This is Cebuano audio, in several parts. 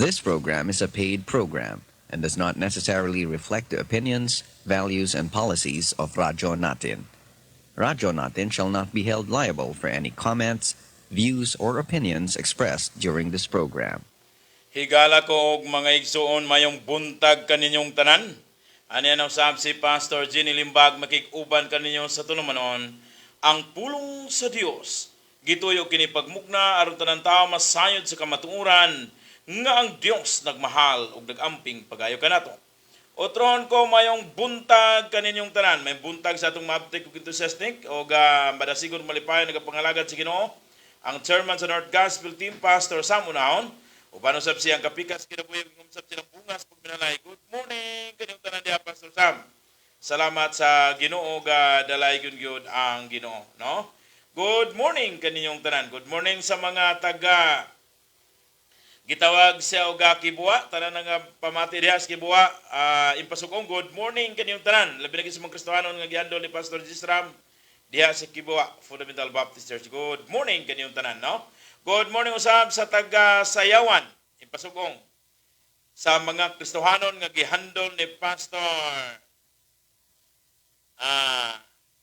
This program is a paid program and does not necessarily reflect the opinions, values, and policies of Radyo Natin. Radyo Natin shall not be held liable for any comments, views, or opinions expressed during this program. Higala ko og mga igsuon, mayong buntag kaninyong tanan. Ani ang usab si Pastor Jenny Limbag, makig-uban kaninyo sa tulumanon ang pulong sa Dios. Gituyo kini pagmugna aron tanan tao masayod sa kamatuoran nga ang Dios nagmahal ug nagamping pagayo kanato. Otron ko, mayong buntag kaninyong tanan. May buntag sa atong mabtik ug enthusiastic og madasigon, malipayon nagapangalagad sa Ginoo. Ang chairman sa North Gospel Team, Pastor Sam Unahon. Uban usab siyang kapikas kinabuhi ug usab silang bungas pagminalay. Good morning kaninyong tanan diha, Pastor Sam. Salamat sa Ginoo ga dalaygon gyud ang Ginoo, no? Good morning kaninyong tanan. Good morning sa mga taga gitawag siya og Kibua, tanan nga pamati diha sa Kibua, impasugong good morning kaninyong tanan. Labi na gyud sa mga Kristohanon nga gihandol ni Pastor Gisram diha sa Kibua Fundamental Baptist Church. Good morning kaninyong tanan, no? Good morning usab sa taga Sayawan, impasugong sa mga Kristohanon nga gihandol ni Pastor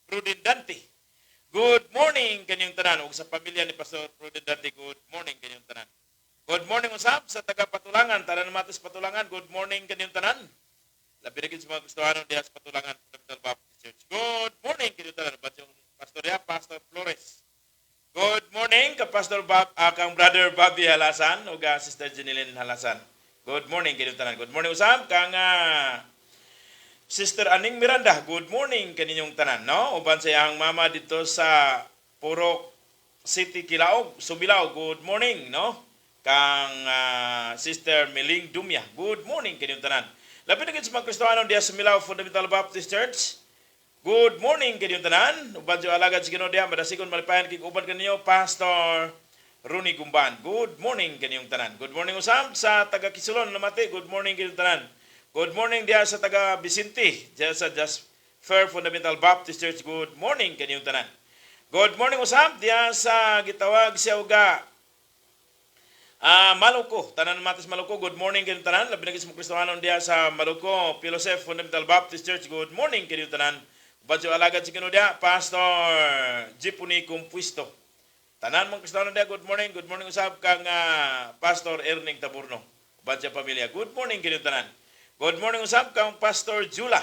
Prudendante. Good morning kaninyong tanan ug sa pamilya ni Pastor Prudendante. Good morning kaninyong tanan. Good morning usab sa taga Patulangan, tanan matis Patulangan. Good morning kaninyong tanan. Labi na gyud sa mga Kristohanon diha sa Patulangan Fundamental Baptist Church. Good morning kaninyong tanan. Bat yung pastor diha, Pastor Flores. Good morning ka Pastor Bob, kang Brother Bobby Halasan ug Sister Jeneline Halasan. Good morning kaninyong tanan. Good morning usab kang Sister Aning Miranda. Good morning kaninyong tanan, no? Uban sa iyang mama dito sa Purok City Kilaog, Subilao. Good morning, no? Kang Sister Meling Dumya. Good morning kaninyong tanan. Labi na gid sa mga Kristohanon diha sa Milao Fundamental Baptist Church. Good morning kaninyong tanan. Uban sa alagad sa Ginoo diha, madasigon, malipayan kig uban kaninyo, Pastor Rooney Gumban. Good morning kaninyong tanan. Good morning usab sa taga Kisulon namati. Good morning kaninyong tanan. Good morning diha sa taga Vicente, diha sa Just Fair Fundamental Baptist Church. Good morning kaninyong tanan. Good morning usab diha sa gitawag siya uga Maluko, tanan matis Maluko, good morning kaninyong tanan. Labi na gid sa mga Kristohanon diha sa Maluko, Philosoph Fundamental Baptist Church, good morning kaninyong tanan. Uban sa alagad sa Ginoo diha, Pastor Jipuni Kumpuisto. Tanan mga Kristohanon diha, good morning. Good morning usab kang Pastor Erning Taburno. Uban sa pamilya, good morning kaninyong tanan. Good morning usab kang Pastor Jula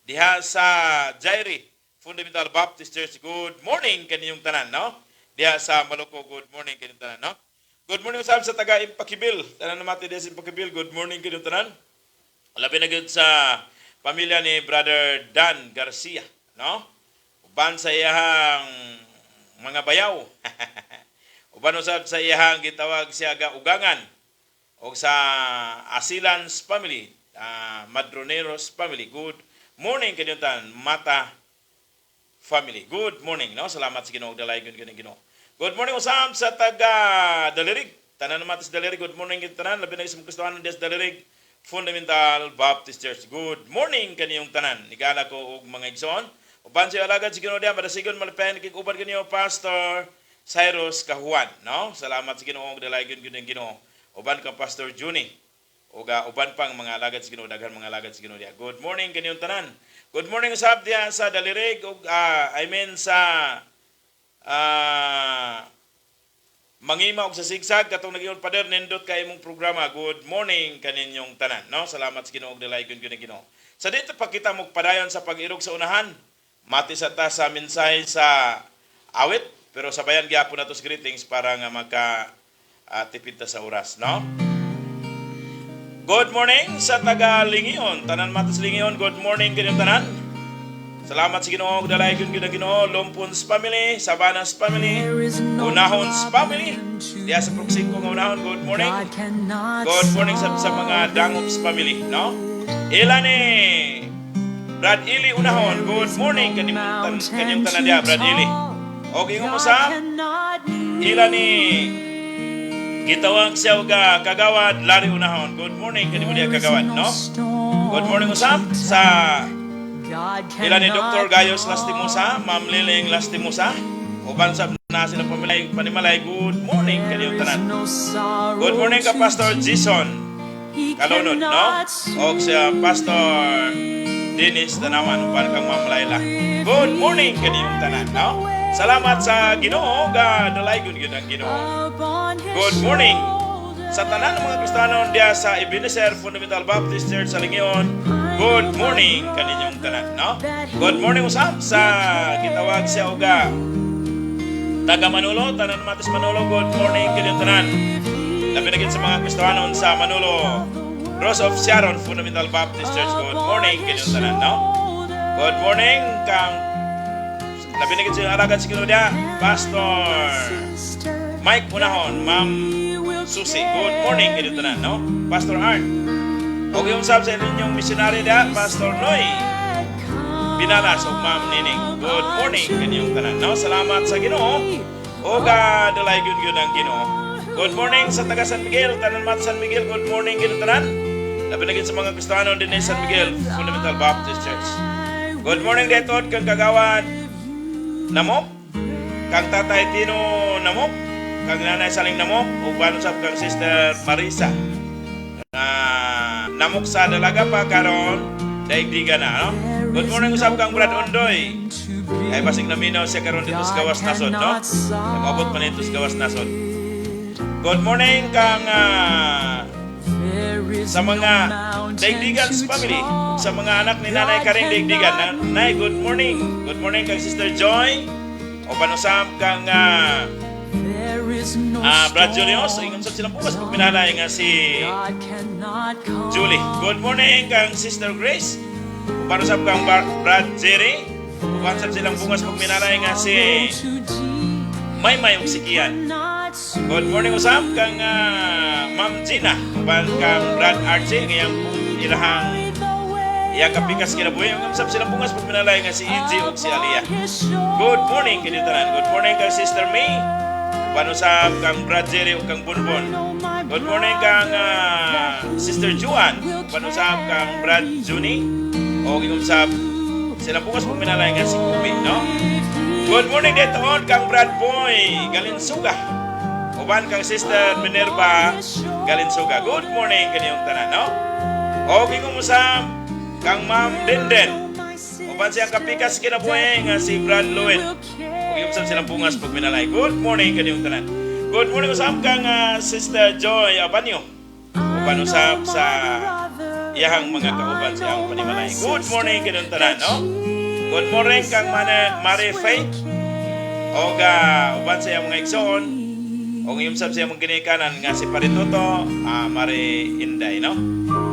diha sa Jairi Fundamental Baptist Church. Good morning kaninyong tanan, no? Diha sa Maluko, good morning kaninyong tanan, no? Good morning usab sa taga Impakibil. Tanan namati diha sa Impakibil, good morning kaninyong tanan. Labi na gyud sa pamilya ni Brother Dan Garcia, no? Uban sa iyahang mga bayaw. Uban usab sa iyahang gitawag siya ga ugangan o sa Asilans family, Madroneros family. Good morning kaninyong tanan, Mata family. Good morning, no? Salamat sa Ginoo, dalaygon gyud ang Ginoo. Good morning usab sa taga Dalirig. Tanan naman sa Dalirig, good morning kaninyong tanan. Labi na sa mga Kristohanon diha sa Dalirig Fundamental Baptist Church. Good morning kaniyong tanan. Nigala ko og mga igsoon. Uban sa alagad sa Ginoo diha, madasigon, malipayan kig uban kaniyo, Pastor Cyrus Kahuan, no? Salamat sa Ginoo, dalaygon gyud ang Ginoo. Uban kang Pastor Juni. Ug uban pang mga alagad sa Ginoo, daghan mga alagad sa Ginoo diha. Good morning kaniyong tanan. Good morning usab diha sa Dalirig ug I mean sa Mangima og sa Sigsag, katong nag-ingon, "Pader, nindot kay imong programa." Good morning kaninyong tanan, no? Salamat sa Ginoo, dalaygon gyud ang Ginoo. Sa dito pa kita padayon sa pag-irog sa unahan. Mati sa ta sa mensahe sa awit, pero sabayan gyapon nato sa greetings para nga maka tipid ta sa oras, no? Good morning sa taga Lingion. Tanan matas Lingion, good morning kaninyong tanan. Salamat sa Ginoo, dalaygon gyud ang Ginoo, Lumpons family, Sabanas family, Unahons family. Diya sa Proxinco nga Unahon, good morning. Good morning sa mga Dangops family, no? Ila ni Brad Ili Unahon, good morning kanyang tanan diya, Brad Ili. Og ingon mo sa ila ni gitawag siya og Kagawad Larry Unahon. Good morning kanimo diya, Kagawad, no? Good morning usab sa ila ni Dr. Gayos Lastimosa, Ma'am Liling Lastimosa, uban sa na sila pamilya panimalay. Good morning kaniyong tanan. Good morning ka Pastor Jason. Kalunod, no? Og sa Pastor Dennis Tanaman uban kang Ma'am Laila. Good morning kaninyong tanan, no? Salamat sa Ginoo, ga dalaygon gyud ang Ginoo. Good morning sa tanan ng mga Kristiyano diya sa Ebenezer Fundamental Baptist Church sa Lingion. Good morning kaninyong tanan, no? Good morning usab sa gitawag siya oga taga Manolo, tanan Matis Manolo, good morning kaninyong tanan. Labi na gid sa mga Kristiyano sa Manolo, Rose of Sharon Fundamental Baptist Church, good morning kaninyong tanan, no? Good morning kang labi na gid sa alagad sa Ginoo diya, Pastor Mike Punahon, Ma'am Susi. Good morning kaninyong tanan, no? Pastor Art. Og yung sab sa inyong missionary diya, Pastor Noy Binalas ug Ma'am Nining. Good morning kaninyong tanan, no? Salamat sa Ginoo. O ga dalay gyud gyud ang Ginoo. Good morning sa taga San Miguel, tanan mat San Miguel. Good morning kaninyong tanan. Labi na gid sa mga Kristiyano din sa San Miguel Fundamental Baptist Church. Good morning dito kang kagawad Namok, kang Tatay Tino Namok, kang Nanay Saling Namok, ug usab kang Sister Marisa. Namok sa dalaga pa, karon daigdiga na, no? Good morning usab kang Brad Ondoy. Kay basig naminaw siya karon dito sa Gawas Nasod, no? Kay maabot pa nito sa Gawas Nasod. Good morning kang sa mga Daigdigan's family, sa mga anak ni Nanay Karing Daigdigan. Nay, good morning. Good morning kang Sister Joy. O panusab kang Brad Julius, ingon sa silang bukas pag pinalay nga si Julie. Good morning kang Sister Grace. Panusab kang Brad Jerry. Uban sab silang bungas pag minalay nga si Maymay ug si Kian. Good morning usab kang Ma'am Gina. Uban kang Brad Archie ngayang ilahang iyang kapikas kinabuhi. Ang usab silang bungas pag minalay nga si EJ ug si Aliyah. Good morning kini tanan. Good morning kang Sister May. Uban usab kang Brad Jerry ug kang Bonbon. Good morning kang Sister Juan. Uban usab kang Brad Juni. O usab silang bungas pag minalay nga si Kubi, no? Good morning dito kang Brad Boy Galinsuga. Uban kang Sister Minerva Galinsuga. Good morning kaniyong tanan, no? O usab kang Ma'am Denden. Uban siyang kapikas kinabuhi nga si Brad Lewin. Ug usab silang bungas pag minalay. Good morning kaniyong tanan. Good morning usab kang Sister Joy Abanyo. Uban usab sa iyahang mga kauban sa iyang panimalay. Good morning kaniyong tanan, no? Good morning kang Mare Faith. O ga uban sa iyang mga igsoon. O ngayong sab sa iyang mga ginikanan nga si Parituto, Mare Inday, no?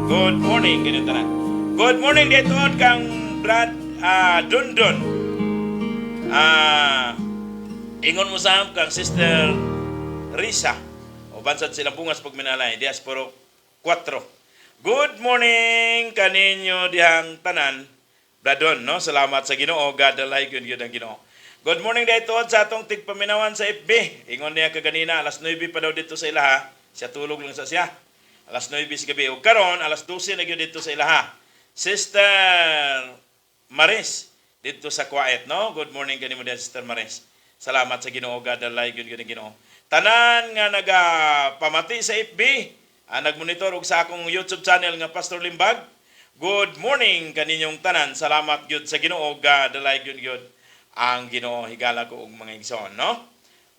Good morning kaniyong tanan. Good morning dito kang Brad Dundon. Ingon mo sa kang Sister Risa. O bansad silang bungas pag minalay, Diaspora 4. Good morning kaninyo dihang tanan. Bradon, no? Salamat sa Ginoo, God alay gyud gyud ang Ginoo. Good morning dito sa atong tigpaminawan sa FB. Ingon niya kaganina alas 9 pa daw dito sa ilaha. Siya tulog lang sa siya. Alas 9 sa gabi. Ug karon alas 12 na gyud dito sa ilaha. Sister Maris dito sa Kuwait, no? Good morning kanimo diyan, Sister Maris. Salamat sa Ginoo, God alay gyud gyud ang Ginoo. Tanan nga nagapamati sa FB, nagmonitor og sa akong YouTube channel nga Pastor Limbag. Good morning kaninyong tanan. Salamat gyud sa Ginoo, God alay gyud gyud ang Ginoo, higala ko og mga igsoon, no?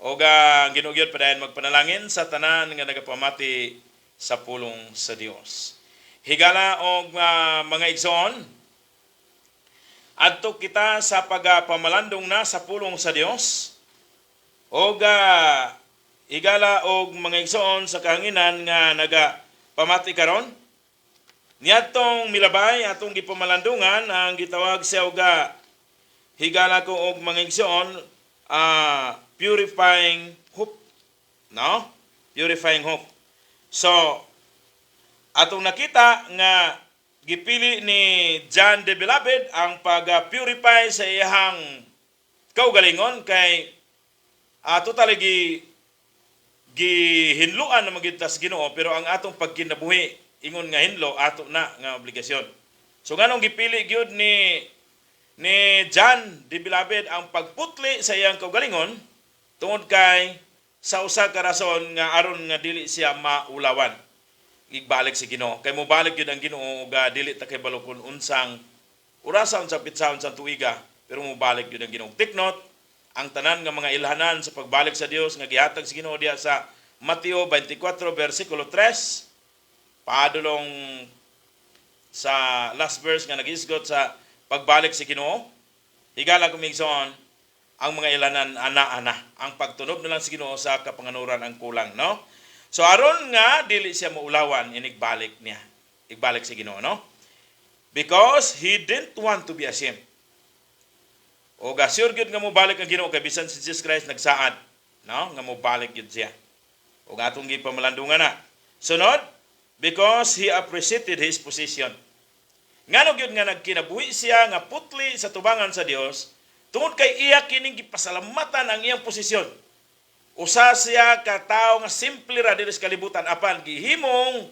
Og ang Ginoo gyud padayon magpanalangin sa tanan nga nagapamati sa pulong sa Dios. Higala og mga igsoon, adto kita sa pagpamalandong na sa pulong sa Dios. Og higala og mga igsoon sa kahanginan nga nagapamati karon. Niadtong milabay atong gipamalandungan ang gitawag siya og higala ko og mga igsoon, purifying hope. No? Purifying hope. So, atong nakita nga gipili ni John the Beloved ang pag-purify sa iyang kaugalingon kay totally gihinluan na magyud tas Ginoo, pero ang atong pagkinabuhi ingon nga hinlo ato na nga obligasyon. So nganong gipili gyud ni John the Beloved ang pagputli sa iyang kaugalingon? Tungod kay sa usa ka rason nga aron nga dili siya maulawan. Igbalik si Ginoo. Kay mobalik gyud ang Ginoo ug dili ta kay balo kung unsang orasa, unsang petsa, unsang tuiga, pero mobalik gyud ang Ginoo. Take note, ang tanan nga mga ilhanan sa pagbalik sa Dios nga gihatag sa Ginoo diha sa Mateo 24 versikulo 3 padulong sa last verse nga nagisgot sa pagbalik sa Ginoo. Higala ko, migsoon, ang mga ilanan ana-ana. Ang pagtunob na lang sa Ginoo sa kapanganuran ang kulang, no? So aron nga dili siya maulawan, inigbalik niya. Igbalik sa Ginoo, no? Because he didn't want to be ashamed. O ga sure gyud nga mobalik ang Ginoo kay bisan si Jesus Christ nagsaad, no? Nga mobalik gyud siya. O atong gipamalandungan na. Sunod, because he appreciated his position. Ngano gyud nga nagkinabuhi siya nga putli sa tubangan sa Dios? Tungod kay iya kining gipasalamatan ang iyang posisyon. Usa siya ka tawo nga simple ra diri sa kalibutan apan gihimong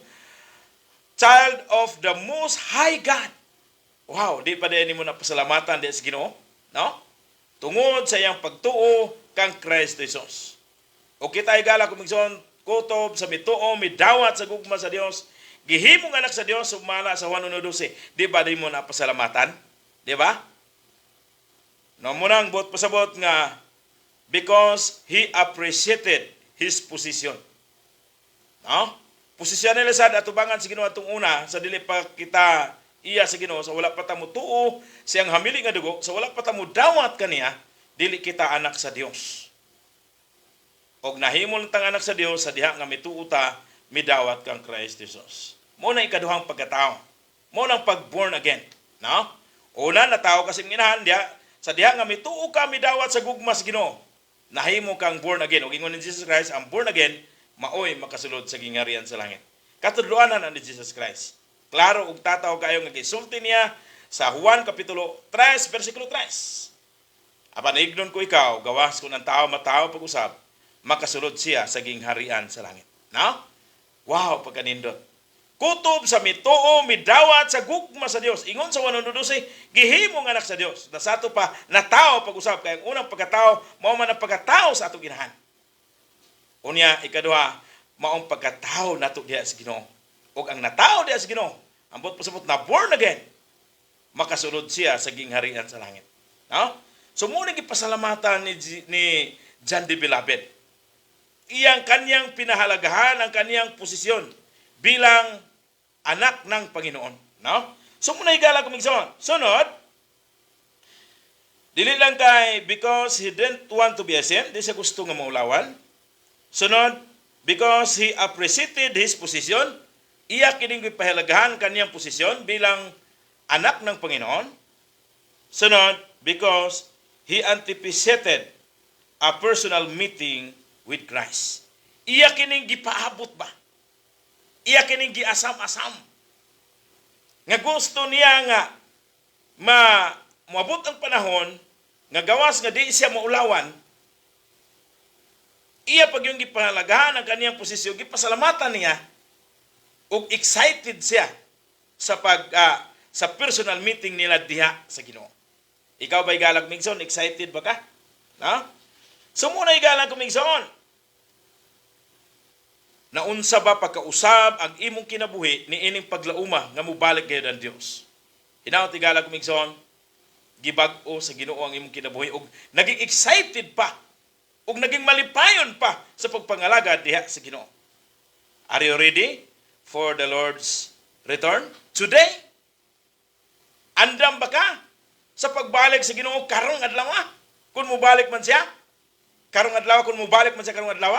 child of the Most High God. Wow, di pa din mo na pasalamatan di sa Ginoo, no? Tungod sa iyang pagtuo kang Kristo Jesus. O kita, higala kong igsoon, kutob sa mituo, midawat sa gugma sa Dios, gihimong anak sa Dios sumala sa Juan 1:12. Di ba di mo na pasalamatan? Di ba? No mo nang buot pasabot nga because he appreciated his position. No? Posisyon nila sa atubangan sa Ginoo atong una sa dili pa kita iya sa Ginoo, sa wala pa ta motuo siyang hamili nga dugo, sa wala pa ta dawat kaniya, dili kita anak sa Dios. Og nahimo lang tang anak sa Dios sa diha nga mituo ta, midawat kang Christ Jesus. Mo na ikaduhang pagkatao. Mo nang pag born again, no? Una, natawo kasi nginahan diha sa diha nga mituo ka, midawat sa gugma sa Ginoo. Nahimo kang born again. Ug ingon ni Jesus Christ, ang born again maoy makasulod sa gingharian sa langit. Katudloan na ni Jesus Christ. Klaro ug tataw kayo nga gisulti niya sa Juan kapitulo 3 bersikulo 3. "Apan ignon ko ikaw, gawas kung ang tao matawo pag-usab, makasulod siya sa gingharian sa langit." No? Wow, pagkanindot. Kutob sa mituo, midawat sa gugma sa Dios. Ingon sa 1:12, gihimong anak sa Dios. Na sa ato pa, natao pag-usab. Kaya ang unang pagkatao, mao man ang pagkatao sa atong inahan. Unya, ikaduha, maong pagkatao nato diha sa Ginoo. Ug ang natao diha sa Ginoo, ang buot pasabot na born again, makasulod siya sa gingharian sa langit. No? So mo gipasalamatan ni John the Beloved. Iyang kanyang pinahalagahan ang kanyang posisyon bilang anak ng Panginoon. No? So muna, higala kong igsoon. Sunod, dili lang kay because he didn't want to be ashamed, di siya gusto nga maulawan. Sunod, because he appreciated his position, iya kining gipahalagahan kanyang posisyon bilang anak ng Panginoon. Sunod, because he anticipated a personal meeting with Christ. Iya kining gipaabot ba? Iya kining giasam-asam. Nga gusto niya nga ma moabot ang panahon nga gawas nga di siya maulawan, iya pag yung gipahalagahan ang kaniyang posisyon, gipasalamatan niya ug excited siya sa personal meeting nila diha sa Ginoo. Ikaw ba, higala kong igsoon, excited ba ka? No? So muna, higala kong igsoon, naunsa ba pagkausab ang imong kinabuhi ni ining paglauma nga mobalik gayud ang Dios? Hinaot, higala kong igsoon, gibag-o sa Ginoo ang imong kinabuhi ug naging excited pa ug naging malipayon pa sa pagpangalagad diha sa Ginoo. Are you ready for the Lord's return today? Andam ba ka sa pagbalik sa Ginoo karong adlaw? Kung mobalik man siya, karong adlaw, kung mobalik man siya karong adlaw,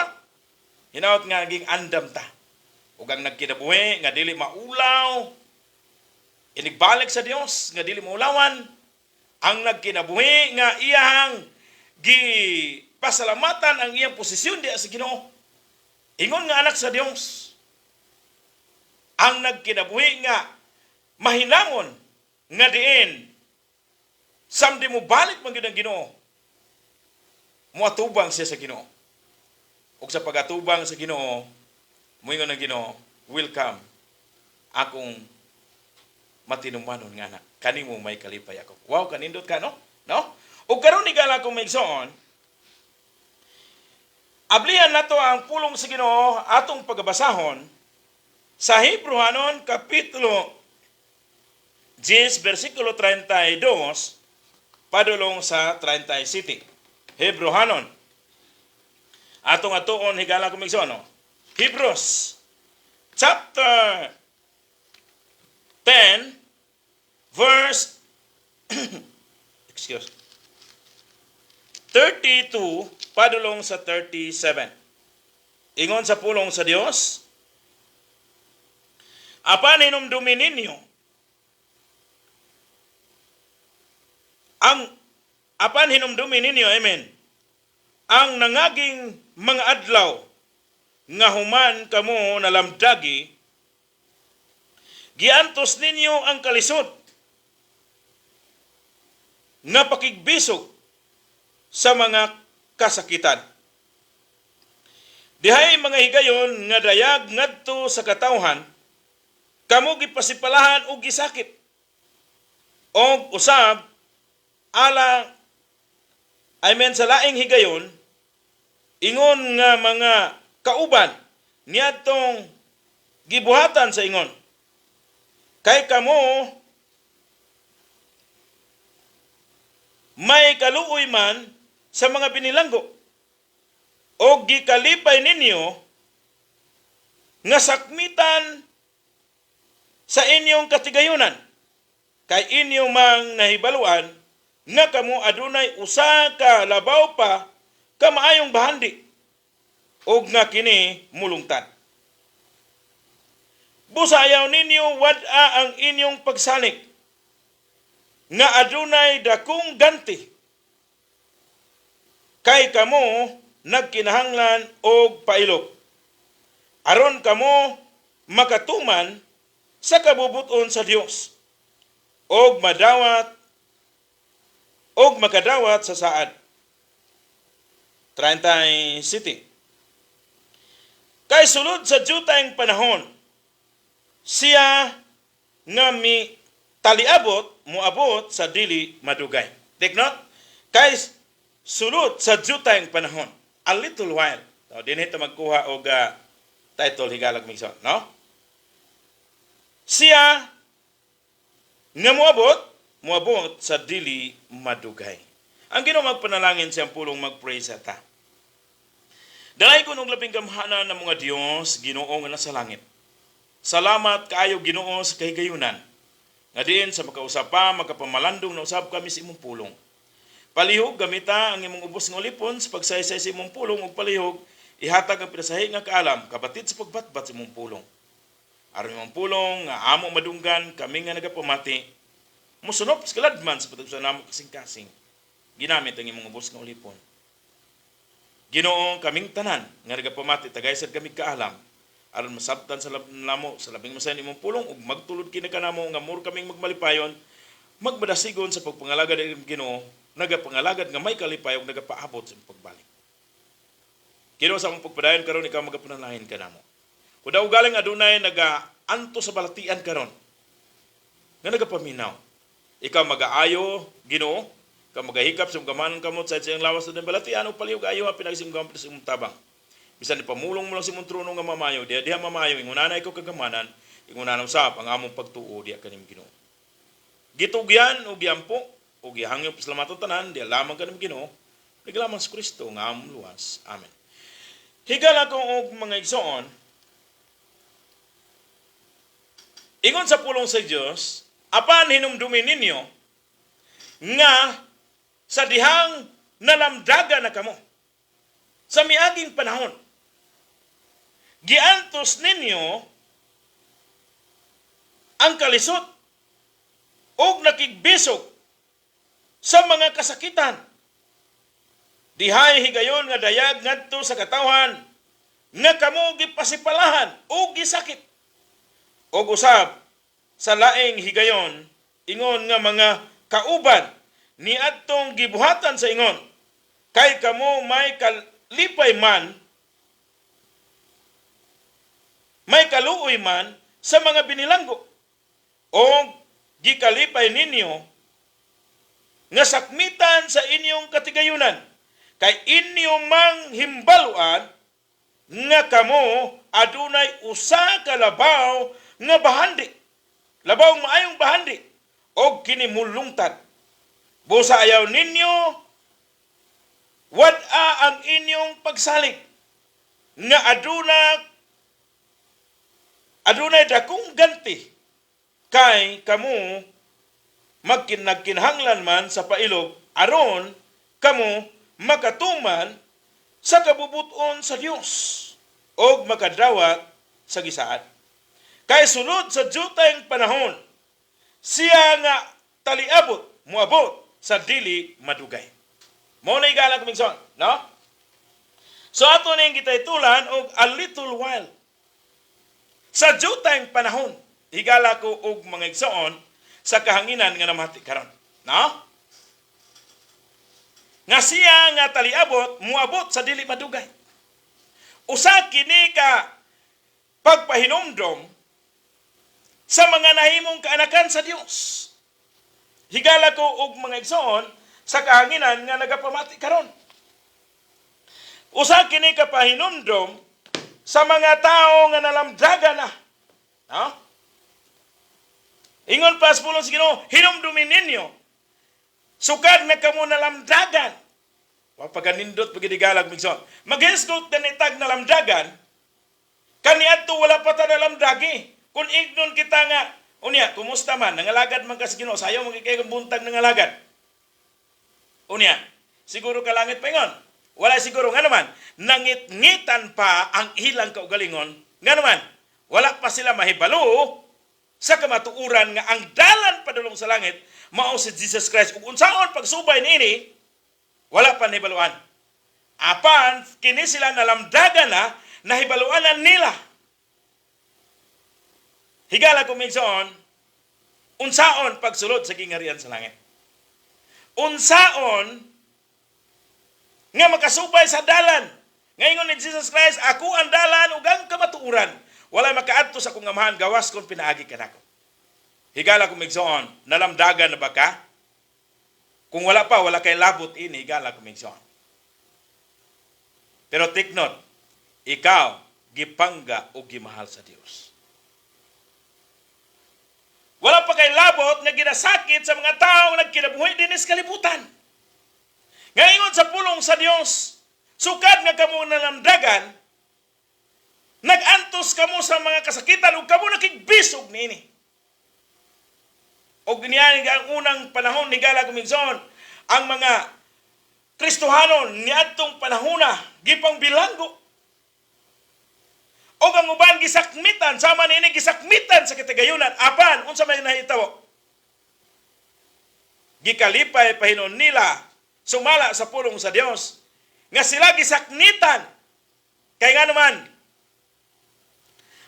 hinaot nga naging andam ta. Ug ang nagkinabuhi nga dili maulaw, inigbalik sa Dios nga dili maulawan, ang nagkinabuhi nga iyang gipasalamatan ang iyang posisyon diha sa Ginoo. Ingon nga anak sa Dios. Ang nagkinabuhi nga mahinamon nga diin samdi mo balik man gyud ang Ginoo, muatubang siya sa Ginoo. Ug sa pagatubang sa Ginoo, moingon ang Ginoo, "Welcome, akong matinumanon nga anak. Kanimo may kalipay ako." Wow, kanindot ka, no? No? Ug karon, higala kong maigsoon, ablihan nato ang pulong sa Ginoo atong pagabasahon. Sa Hebreohanon kapitulo 10 bersikulo 32 padulong sa 37. Hebreohanon. Atong atuon, higala kong igsoon, no? Hebrews chapter 10 verse, excuse, 32 padulong sa 37. Ingon sa pulong sa Dios, "Apan hinumdumi ninyo ang apan hinumdumi ninyo, amen, ang nangaging mga adlaw nga human kamo nalamdagi, giantos ninyo ang kalisod nga pakigbisog sa mga kasakitan. Dihay mga higayon nga dayag ngadto sa katawhan, kamo gipasipalahan og gisakit og usab ala, amen, sa laing higayon, ingon nga mga kauban niadtong gibuhatan sa ingon. Kay kamo may kaluoy man sa mga binilanggo og gikalipay ninyo nga sakmitan sa inyong katigayunan, kay inyo mang nahibaluan nga kamo adunay usa ka labaw pa ka maayong bahandi og nga kini mulungtad. Busa ayaw ninyo wad-a ang inyong pagsalig nga adunay dakong ganti, kay kamo nagkinahanglan og pailok aron kamo makatuman sa kabubuton sa Dios og madawat og makadawat sa saad." 37. "Kay sulod sa jutayng panahon, siya nga mi taliabot moabot sa dili madugay." Take note, kay sulod sa jutayng panahon, a little while. So, dinhi ta magkuha og title, higalag migso, no? Siya nga moabot, moabot sa dili madugay. Ang Ginoo magpanalangin siyang pulong, mag-pray sa ta. Dalay ko og labing gamhanan ng mga Dios, Ginoo nga nasa langit. Salamat kaayo, Ginoo, sa kahigayunan nga diin sa makausap pa, makapamalandong na usab kami sa imong pulong. Palihog gamita ang imong ubos nga ulipon sa pagsaysay sa imong pulong ug palihog ihatag ang pinasahi nga kaalam kabatid sa pagbatbat sa imong pulong. Aron imong pulong nga amo madunggan kami nga nagapamati, musunop sa kaladman sa patag sa namo kasing-kasing. Ginamit ang imong ubos nga ulipon. Ginoo, kaming tanan nga nagapamati, tagay sad kami kaalam aron masabtan sa namo sa labing masayon imong pulong ug magtulod kini kanamo nga mur kaming magmalipayon, magmadasigon sa pagpangalagad ng Ginoo, nagapangalagad nga may kalipay ug nagapaabot sa imong pagbalik. Ginoo, sa among pagpadayon karon, ikaw magapanalangin kanamo. Kung daw galing adunay nagaanto sa balatian karon nga nagapaminaw, ikaw magaayo, Ginoo, ikaw magahikap sa imong gamanon kamot sa iyang lawas na balatian ug palihog ayo pinagi sa imong sa imong tabang. Bisan ipamulong mo lang sa imong trono nga mamayo, diha diha mamayo, ingunana ikaw kagamanan, ingunana usab ang among pagtuo diha kanim, Ginoo. Gitugyan ug giampo ug gihangyo pasalamaton tanan diha lamang kanim, Ginoo, lamang sa Kristo nga among luwas. Amen. Higala ko og mga igsoon, ingon sa pulong sa Dios, "Apan hinumdumi ninyo nga sa dihang nalamdaga na kamo sa miaging panahon, giantos ninyo ang kalisod og nakigbisog sa mga kasakitan. Dihay higayon nga dayag ngadto sa katawhan nga kamo gipasipalahan og gisakit og usab sa laing higayon, ingon nga mga kauban niadtong gibuhatan sa ingon, kay kamo may kalipay man, may kaluoy man sa mga binilanggo o gikalipay ninyo nga sakmitan sa inyong katigayunan, kay inyo mang himbaluan nga kamo adunay usa ka labaw nga bahandi. Labaw maayong bahandi og kini mulungtad. Busa ayaw ninyo wad-a ang inyong pagsalig nga adunay dakong ganti kay kamo nagkinahanglan man sa pailob aron kamo makatuman sa kabubuton sa Dios og makadawat sa gisaad. Kay sulod sa jutayng panahon, siya nga taliabot moabot sa dili madugay. Mao na, higala ko, minsan, no? So ato ning gitaytulan og "A Little While." Sa jutayng panahon, higala ko og mga igsoon sa kahanginan nga namati karon. No? Nga siya nga taliabot muabot sa dili madugay. Usa kini ka pagpahinumdom sa mga nahimong kaanakan sa Dios. Higala ko og mga igsoon sa kahanginan nga nagapamati karon. Usa kini ka pahinumdom sa mga tao nga nalamdaga na. No? Ingon pa sa pulong sa Ginoo, "Hinumdumin ninyo sukad na kamo nalamdagan." Wa pagkanindot pag higala, migsoon. Maghisgot na nitag nalamdagan, kaniadto wala pa ta nalamdagi. Kung ignon kita nga, unya, kumusta man, nangalagad man ka sa Ginoo, sayo man kay buntag nangalagad. Unya, siguro ka langit paingon. Wala siguro nga naman, nangit-ngitan pa ang ilang kaugalingon. Nga naman, wala pa sila mahibalo sa kamatuoran nga ang dalan padulong sa langit mao si Jesus Christ. Ug unsaon pagsubay niini, wala pa nahibaluan. Apan kini sila nalamdagan na, nahibaluan na nila. Higala ko, minsan, unsaon pagsulod sa gingharian sa langit. Unsaon nga makasubay sa dalan. Ngayon ni Jesus Christ, "Ako ang dalan ug ang kamatuoran. Wala makaadto sa akong Amahan gawas kung pinaagi kanako." Higala ko, migsoon, nalamdagan na ba ka? Kung wala pa, wala kay labot ini, higala ko, migsoon. Pero take note, ikaw gipangga o gimahal sa Dios. Wala pa kay labot nga ginasakit sa mga tao nga nagkinabuhi din sa kalibutan. Ngayon sa pulong sa Dios, sukad nga kamo nalamdagan, nag-antos kamo sa mga kasakitan ug kamo nakigbisog niini. Og niya ang unang panahon, higala ko, minsan, ang mga Kristohanon niadtong panahona gipang bilanggo. Og ang uban gisakmitan, sama niini gisakmitan sa katagayunan, apan unsa may nahitabo? Gikalipay pahinon nila sumala sa pulong sa Dios nga sila gisaknitan. Kay nga naman,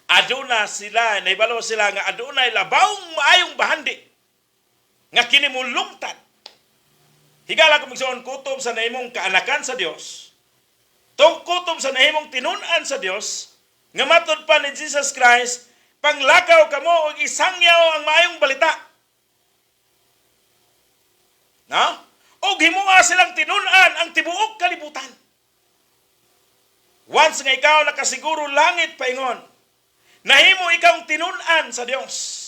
aduna sila, nahibalo sila nga adunay labawng maayong bahandi nga kini mulungtad. Higala ko, migsoon, kutob sa nahimong kaanakan sa Dios, tong kutob sa nahimong tinun-an sa Dios, nga matud pa ni Jesus Christ, "Panglakaw kamo og isangyaw ang maayong balita." Na? Og himua silang tinun-an ang tibuok kalibutan. Once nga ikaw nakasiguro langit paingon, nahimo ikaw tinun-an sa Dios.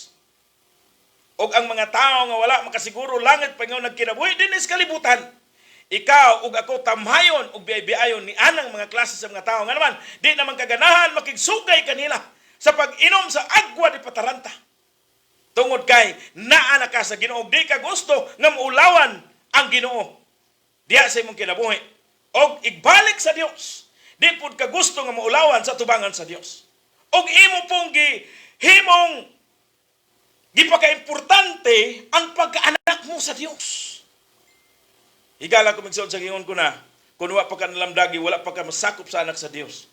Og ang mga tao nga wala makasiguro langit paingon, nagkinabuhi din sa kalibutan. Ikaw ug ako tamhayon ug biay-biayon ni anang mga klase sa mga tao. Nga naman, di naman kaganahan makigsugay kanila sa pag-inom sa agwa di pataranta. Tungod kay naa na ka sa Ginoo, di ka gusto nga maulawan ang Ginoo diha sa imong kinabuhi. Og igbalik sa Dios, di pud ka gusto nga maulawan sa tubangan sa Dios. Og imo pong gihimong gipakaimportante ang pagkaanak mo sa Dios. Higala ko, migsoon, sa gingon ko na, kung wa pa ka nalamdagi, wala pa ka masakop sa anak sa Dios.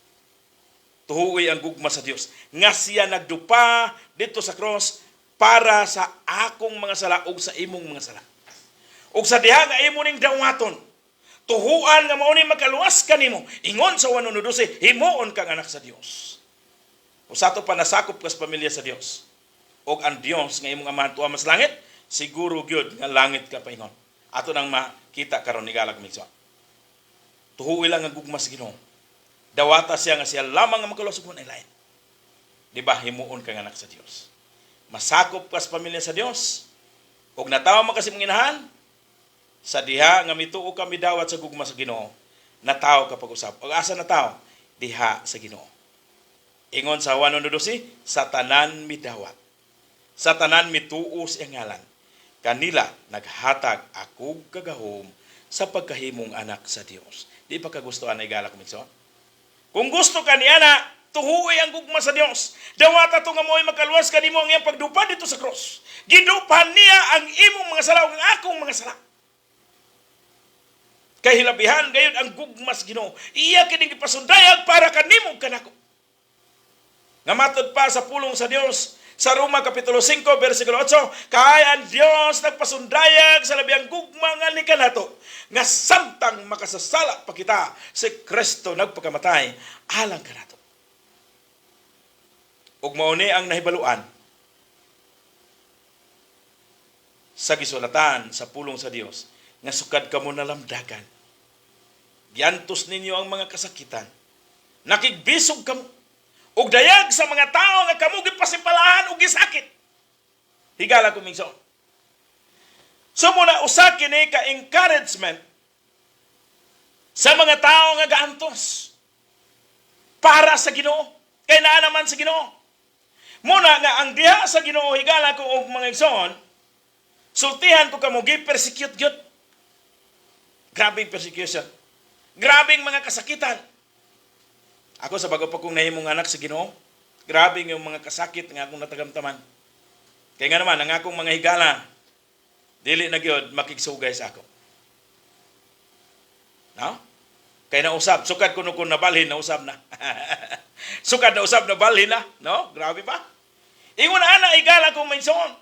Tuhuoy ang gugma sa Dios. Nga siya nagdupa dito sa cross para sa akong mga sala ug sa imong mga sala. Ug sa diha nga imo ning dawaton, tuhuan nga mao ni makaluwas kanimo. Ingon sa 1:12, himuon kang anak sa Dios. Usa to pa nasakop ka sa pamilya sa Dios. Og ang Dios nga imong amahan tuwa mas langit, siguro gyud nga langit ka paingon. Ato nang makita karon, higala ko, migsoon. Tuhuoy lang ang gugma sa Ginoo. Dawata siya nga siya lamang ang makaluwas ug lain. Di ba himuon kang anak sa Dios? Masakop ka sa pamilya sa Dios. Ug natawo man ka sa imong inahan, sa diha nga mituo ka midawat sa gugma sa Ginoo, natawo ka pag-usab. Ug asa natawo? Diha sa Ginoo. Ingon sa Juan 1:12, sa tanan midawat, sa tanan mituo sa iyang ngalan, kanila naghatag akog kagahom sa pagkahimong anak sa Dios. Di pa ka gusto ana, higala kong igsoon? Kung gusto ka niya na, tuhuoy ang gugma sa Dios. Dawata to nga mo'y makaluwas kanimo ang iyang pagdupa dito sa cross. Gidupan niya ang imong mga sala ug ang akong mga sala. Kay hilabihan gayud ang gugma sa Ginoo. Iya kining gipasundayag para kanimo ug kanako. Nga matod pa sa pulong sa Dios sa Roma Kapitulo 5 versikulo 8, kay ang Dios nagpasundayag sa labihang gugma nga ni kanato nga samtang makasasala pa kita, si Kristo nagpakamatay alang kanato. Ug mao ni ang nahibaluan sa gisulatan sa pulong sa Dios nga sukad kamo nalamdagan, giantos ninyo ang mga kasakitan, nakigbisog kamo ug dayag sa mga tao nga kamo gipasimpalaan ug gisakit. Higala ko, migsoon. So muna usa kini ka encouragement sa mga tao nga gaantos para sa Ginoo. Kay naa naman sa Ginoo. Muna nga ang diha sa Ginoo, higala ko og mga igsoon, sultihan ko kamo, gi-persecute gyud. Grabing persecution. Grabing mga kasakitan. Ako sa bago pa kong nahimong anak sa Ginoo, grabe yung mga kasakit nga akong natagamtaman. Kaya nga naman, ang akong mga higala, dili na gyud makigsugay sa ako. No? Kay nausab, sukad kuno kung nabalhin, nausab na. Sukad na usab, nabalhin na. No? Grabe ba? Ingon ana, higala kong minson.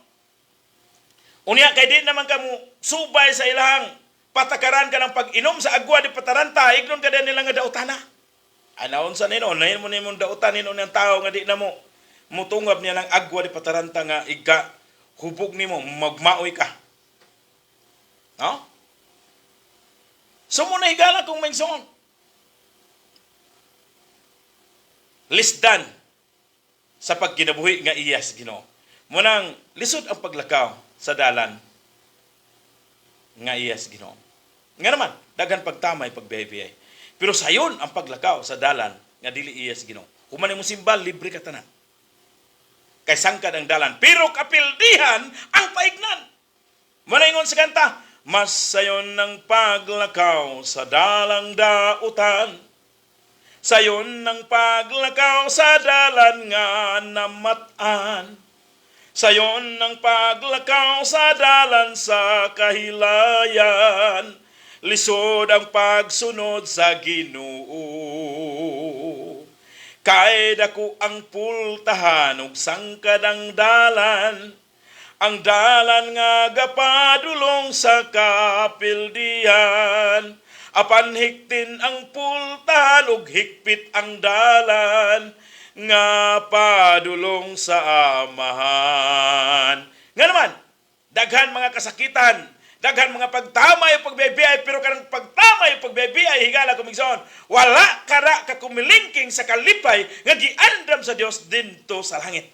Unya kay di naman kamo subay sa ilang patakaran ka ng pag-inom sa agwa di pataranta, ignon ka din nila nga daotana. Anaon sa nino, nahin mo nimong dautan nino ng tao nga di na mo mutungab niya ng agwa di pataranta nga iga hubog nimo magmaoy ka. No? So mo na, higala kong minson. Lisdan sa pagkinabuhi nga iyas Ginoo. Munang lisod ang paglakaw sa dalan nga iyas Ginoo. Nga naman, daghan pagtamay, pagbiyay. Pero sayon ang paglakaw sa dalan nga dili iyas Ginoo. Human mo simbal, libre ka tanan. Kay sangkad ang dalan, pero kapildihan ang paignan. Manaingon sa kanta, mas sayon ng paglakaw sa dalang dautan. Sayon ng paglakaw sa dalan nga namatan. Sayon ng paglakaw sa dalan sa kahilayan. Lisod ang pagsunod sa Ginoo. Kay dako ang pultahan ug sangkad ang dalan. Ang dalan nga gapadulong sa kapildihan. Apan hiktin ang pultahan ug hikpit ang dalan nga padulong sa Amahan. Nga naman, daghan mga kasakitan, daghan mga pagtamay o pagbibiyay, pero kanang pagtamay o pagbibiyay, higala kumigsoon, wala kara kakumilingking sa kalipay nga giandam sa Dios dinto sa langit.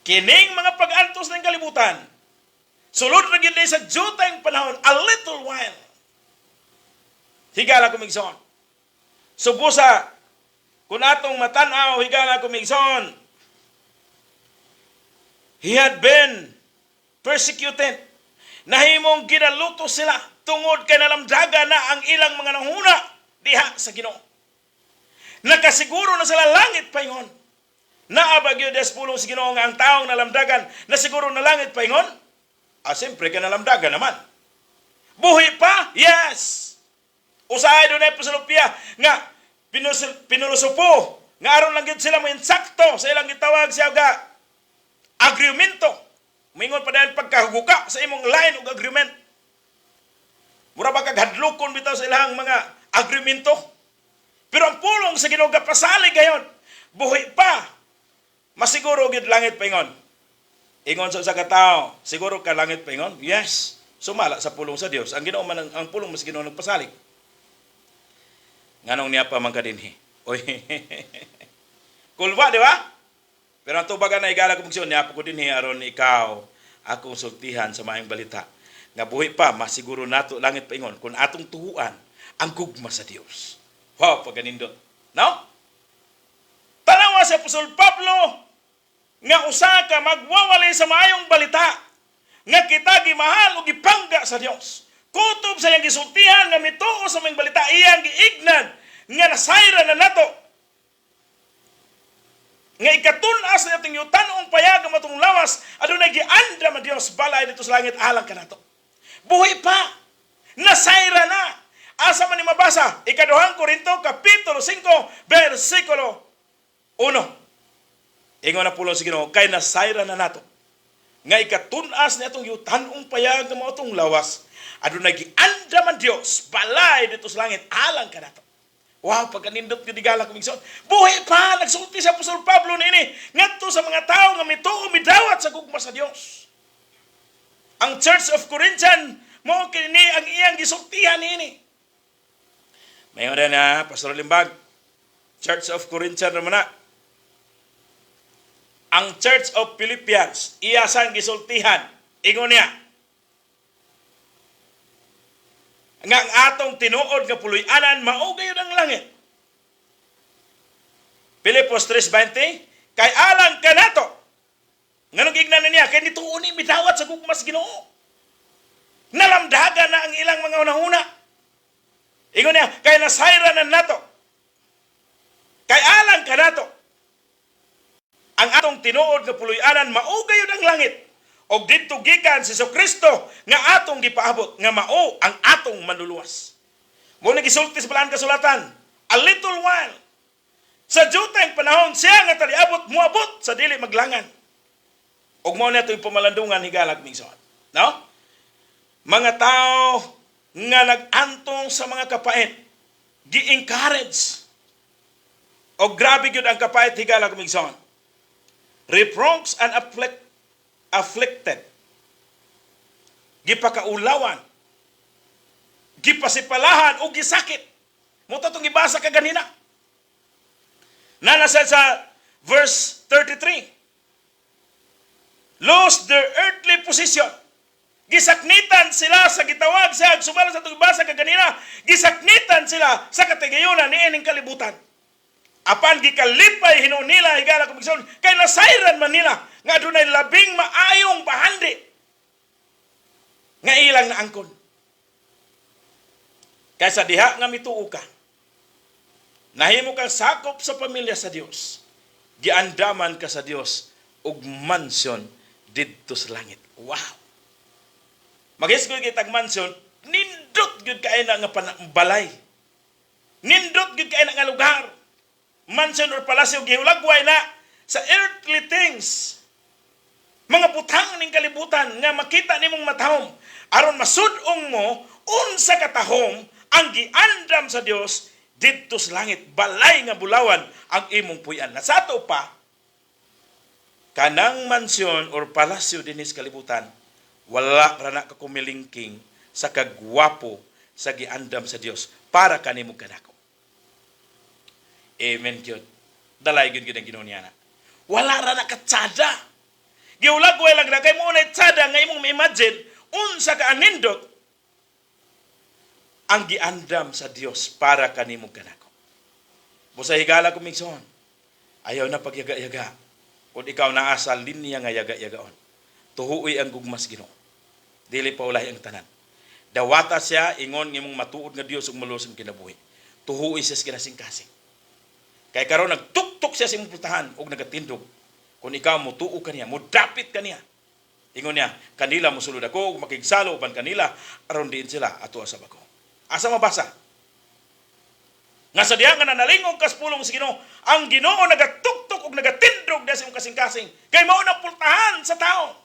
Kining mga pag-antos ng kalibutan, sulod na gyud sa jutang panahon, a little while. Higala kumigsoon. Subusa, kung atong matanaw, higala kumigsoon, he had been persecuted. Nahimong ginaluto sila tungod kay nalamdaga na ang ilang mga nanguna diha sa Ginoo. Nakasiguro na sila langit paingon. Naa ba gyud des pulong sa Ginoo nga ang taong nalamdagan na siguro na langit paingon? Ah, siyempre ka nalamdagan naman. Buhi pa? Yes. Usahay doon ay pasalupya nga pinulusupo nga aron lang gyud sila mo insakto sa ilang gitawag siya ga agreemento. Mingon pa dayon pagkahuguka sa imong line og agreement. Mura ba kag hadlokon bitaw sa ilang mga agreemento? Pero ang pulong sa Ginoo gapasalig gayon. Buhi pa. Masiguro gyud langit paingon. Ingon sa usa ka tawo, siguro ka langit paingon? Yes. Sumala sa pulong sa Dios. Ang Ginoo man ang pulong mas Ginoo nagpasalig. Nganong niya pa man ka dinhi? Oy. Kulba, di ba? Pero ang tubagan na higala kong niya ko din aron ikaw akong sultihan sa maayong balita. Nga buhi pa, masiguro nato langit paingon kung atong tuhuan ang gugma sa Dios. Wow, pagkanindot. No? Tanawa si Apostol Pablo nga usa ka magwawali sa maayong balita nga kita gimahal o gipangga sa Dios. Kutob sa iyang gisultihan nga mituo sa maayong balita, iyang giignan nga nasayra na nato nga ikatun-as na atong yutanong payag ang atong lawas, adunay giandam ang Dios balay didto sa langit alang kanato. Buhi pa, nasayra na. Asa man ni mabasa? Ikaduhang Korinto kapitulo 5 bersikulo 1. Ingon na pulong sa Ginoo, kay nasayra na nato nga ikatun-as ni atong yutanong payag ng atong lawas, adunay giandam ang Dios balay didto sa langit alang kanato. Wow, pagkanindot gyud, higala kong igsoon. Buhi pa, nagsulti sa Apostol Pablo niini ngadto sa mga tao nga mituo, midawat sa gugma sa Dios. Ang Church of Corinthian, mao kini ang iyang gisultihan niini. Mayon na, Pastor Limbag. Church of Corinthian naman na. Ang Church of Philippians, iya sang gisultihan. Ingon niya nga ang atong tinuod nga puloy-anan mao gayud ang langit. Filipos 3:20, kay alang kanato. Nganong giignan niya? Kay nituo ni, midawat sa gugma sa Ginoo. Nalamdagan na ang ilang mga hunahuna. Ingon niya, kay nasayra na nato. Kay alang kanato. Ang atong tinuod nga puloy-anan mao gayud ang langit. Og didto gikan si Kristo nga atong gipaabot nga mao ang atong manluluwas. Mao na gisulti sa balaan kasulatan, a little while, sa jutang panahon, siya nga taliabot muabot sa dili maglangan. Og mao na ito'y pamalandungan, higala kong igsoon. No? Mga tao nga nag-antong sa mga kapait, gi-encourage. O grabe gyud ang kapait, higala kong igsoon. Reproached and afflicted. Gipakaulawan. Gipasipalahan o gisakit. Mao to itong gibasa kaganina. Nana sa verse 33. Lose their earthly position. Gisaknitan sila sa gitawag siya, sumala sa itong gibasa kaganina, gisaknitan sila sa katigayunan ni ining kalibutan. Apan gikalipay hinuon nila, higala kong igsoon, kay nasayran man nila nga adunay labing maayong bahandi nga ilang naangkon. Kaysa diha nga mituo ka, nahimo kang sakop sa pamilya sa Dios, giandaman ka sa Dios og mansion didto sa langit. Wow! Maghisgoy kitag mansion, nindot gyud kay na nga balay. Nindot gyud kay na nga lugar. Mansion or palasyo gihulagway na sa earthly things. Mga butang ning kalibutan nga makita nimong matahom aron masud-ong mo unsa katahom ang giandam sa Dios didto sa langit, balay nga bulawan ang imong puy-an. Na sa ato pa, kanang mansyon or palasyo dinhi sa kalibutan, wala ra na kakumilingking sa kagwapo sa giandam sa Dios para kanimo, kanako. Amen gyud. Dalay gyud gyud ang Ginoo niya na. Wala ra na katsada. Giulagway lang na kay mao na tsada nga imong ma-imagine unsa ka anindot ang giandam sa Dios para kanimo, kanako. Busa, higala kong igsoon, ayaw na pagyaga-yaga. Kung ikaw naa sa linya nga yaga-yagaon, tuhuoy ang gugmas Ginoo. Dili pa ulahi ang tanan. Dawata siya, ingon ngimong matuod nga Dios ug maluwas ang kinabuhi. Tuhuoy siya sa kinasingkasing. Kay karon nagtuktok siya sa imong pultahan ug nagatindog. Kung ikaw mutuo kaniya, mudapit kaniya. Ingon niya, kanila mosulod ako ug makigsalo uban kanila aron diin sila ato sa bako. Asa mabasa? Nga sa diha nga nanalingog kas pulong sa Ginoo, ang Ginoo nagatuktok ug nagatindog diha sa imong kasing-kasing kay mao na pultahan sa tao.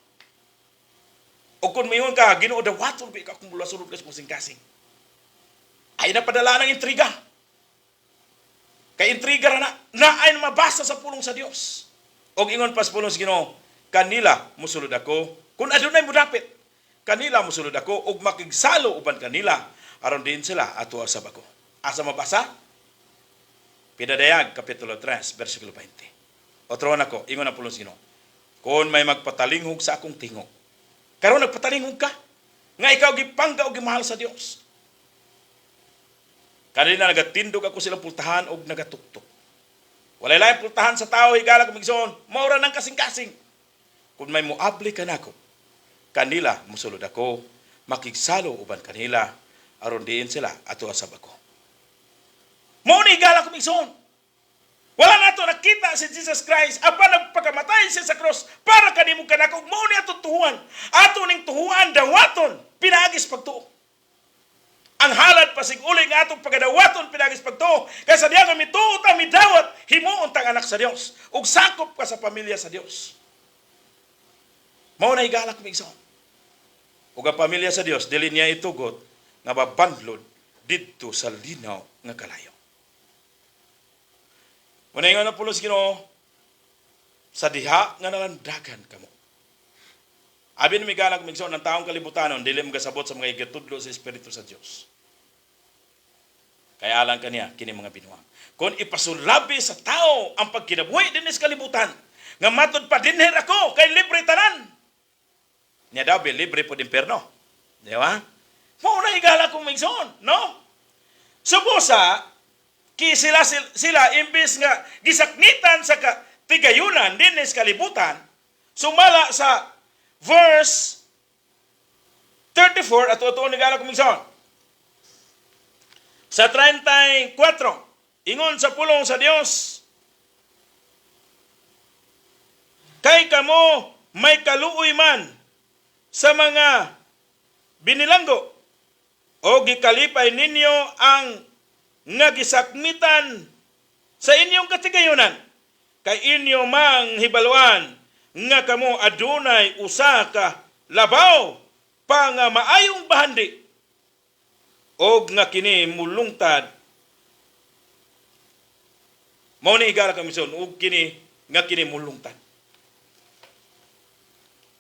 O kung mayon ka, "Ginoo, dawaton ko ikaw kung mula sulod ka sa kasing-kasing." Ay napadala ng intriga. Kay intriga ra na, na ay mabasa sa pulong sa Dios. Og ingon pas pulong sa Ginoo, kanila musulod ako kung adunay mudapit. Kanila musulod ako ug makigsalo uban kanila aron din sila ato sa bako. Asa mabasa? Pinadayag, Kapitulo 3, versikulo 20. Otro nako, ingon ang pulong sa Ginoo: "Kung may magpatalinghog sa akong tingog." Karon nagpatalingog ka nga ikaw gipangga o gimahal sa Dios. "Kanina nagatindog ako silang pultahan og nagatuktok." Walay laing pultahan sa tao, higala kong igsoon, maura ng kasing-kasing. "Kung may muabli kanako, kanila musulod ako, makigsalo uban kanila, aron diin sila ato asab ako." Mao ni, higala kong igsoon. Wala nato nakita si Jesus Christ apan nagpakamatay siya sa cross para kanimo, kanako. Mao ni atong tuhuan. Ato ning tuhuan, dawaton pinaagis pagtuo. Ang halad pasig uli nga atong pagadawaton pinaagis pagtuo. Kay sa diha nga mituo ta, midawat, himuon tang anak sa Dios ug sakop ka sa pamilya sa Dios. Mao na, higala kong igsoon. Ug ang pamilya sa Dios dili niya itugot nga mabanlod didto sa linaw nga kalayo. Muna nga na pulos Ginoo sa diha nga nalandagan kamo. Abi ni, higala kong igsoon, ng taong kalibutanon dili magasabot sa mga igitudlo sa Espiritu sa Dios. Kaya alang kaniya kini mga binuang. Kung ipasulabi sa tao ang pagkinabuhi dinhi sa kalibutan, nga matud pa dinhi ako kay libre tanan. Nya daw be libre pod imperno. Di ba? Mao na, higala kong igsoon, no? Subusa ki sila sila imbis nga gisaknitan sa ka, tigayunan dinhi sa kalibutan, sumala sa verse 34 at ato ni, higala kong igsoon. Sa 34, ingon sa pulong sa Dios, "Kay kamo may kaluoy man sa mga binilanggo o gikalipay ninyo ang nga gisakmitan sa inyong katigayunan, kay inyo mang hibaluan nga kamo adunay usa ka labaw pa nga maayong bahandi og nga kini mulungtad." Mao ni, higala kong igsoon, og kini nga kini mulungtad.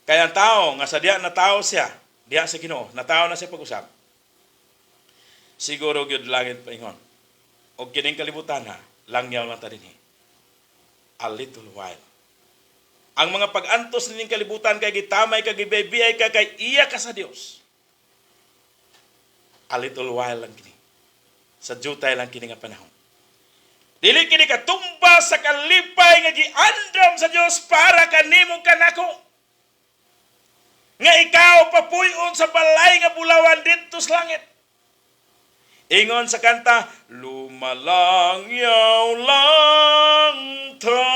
Kaya ang tao nga sa diha na tao siya, diha sa Ginoo, natao na siya pag-usab. Siguro gyud langit paingon. Og kining kalibutan ha, langyaw lang ta dinhi. A little while. Ang mga pag-antos nining kalibutan kay gitamay ka, gibaybiyay ka kay iya ka sa Dios. A little while lang kini. Sa jutay lang kini nga panahon. Dili kini katumba sa kalipay nga giandam sa Dios para kanimo, kanako. Nga ikaw papuy-on sa balay nga bulawan didto sa langit. Ingon sa kanta, "Lumalangyaw lang ta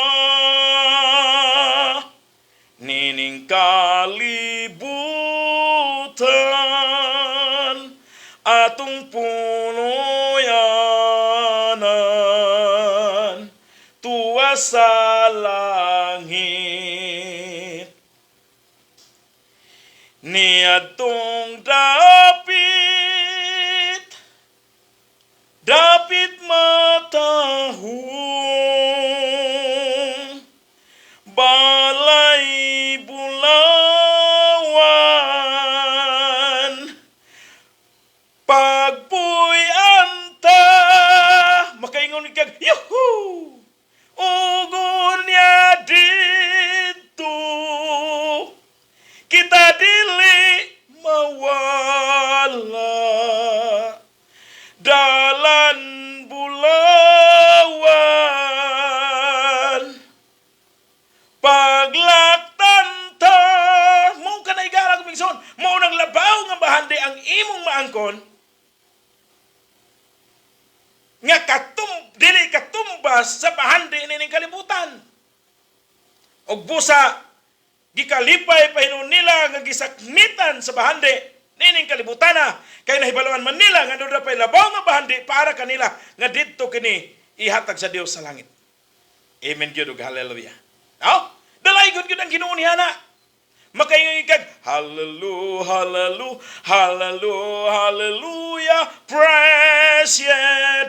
nining kalibutan, atong puloy-anan tuwa sa langit. Niadtong dapit, dapit matahong balay bulawan, pagpuy-an ta." Makaingon kag yuhu ugon niya didto kita dili mawala dalan bulawan paglaktan ta. Mao ka na, higala kong igsoon, mao nang labaw nga bahandi ang imong maangkon nga dili katumbas sa bahandi nining kalibutan. Og busa gikalipay pa hinuon nila nga gisakmitan sa bahandi nining kalibutana kay nahibaluan man nila nga doon pay labaw nga bahandi para kanila nga didto kini ihatag sa Dios sa langit. Amen gyud ug hallelujah. No? Dalay gud gyud ang Ginoo niya na. Makaingon kag hallelujah, hallelujah, hallelujah, hallelujah. Praise ye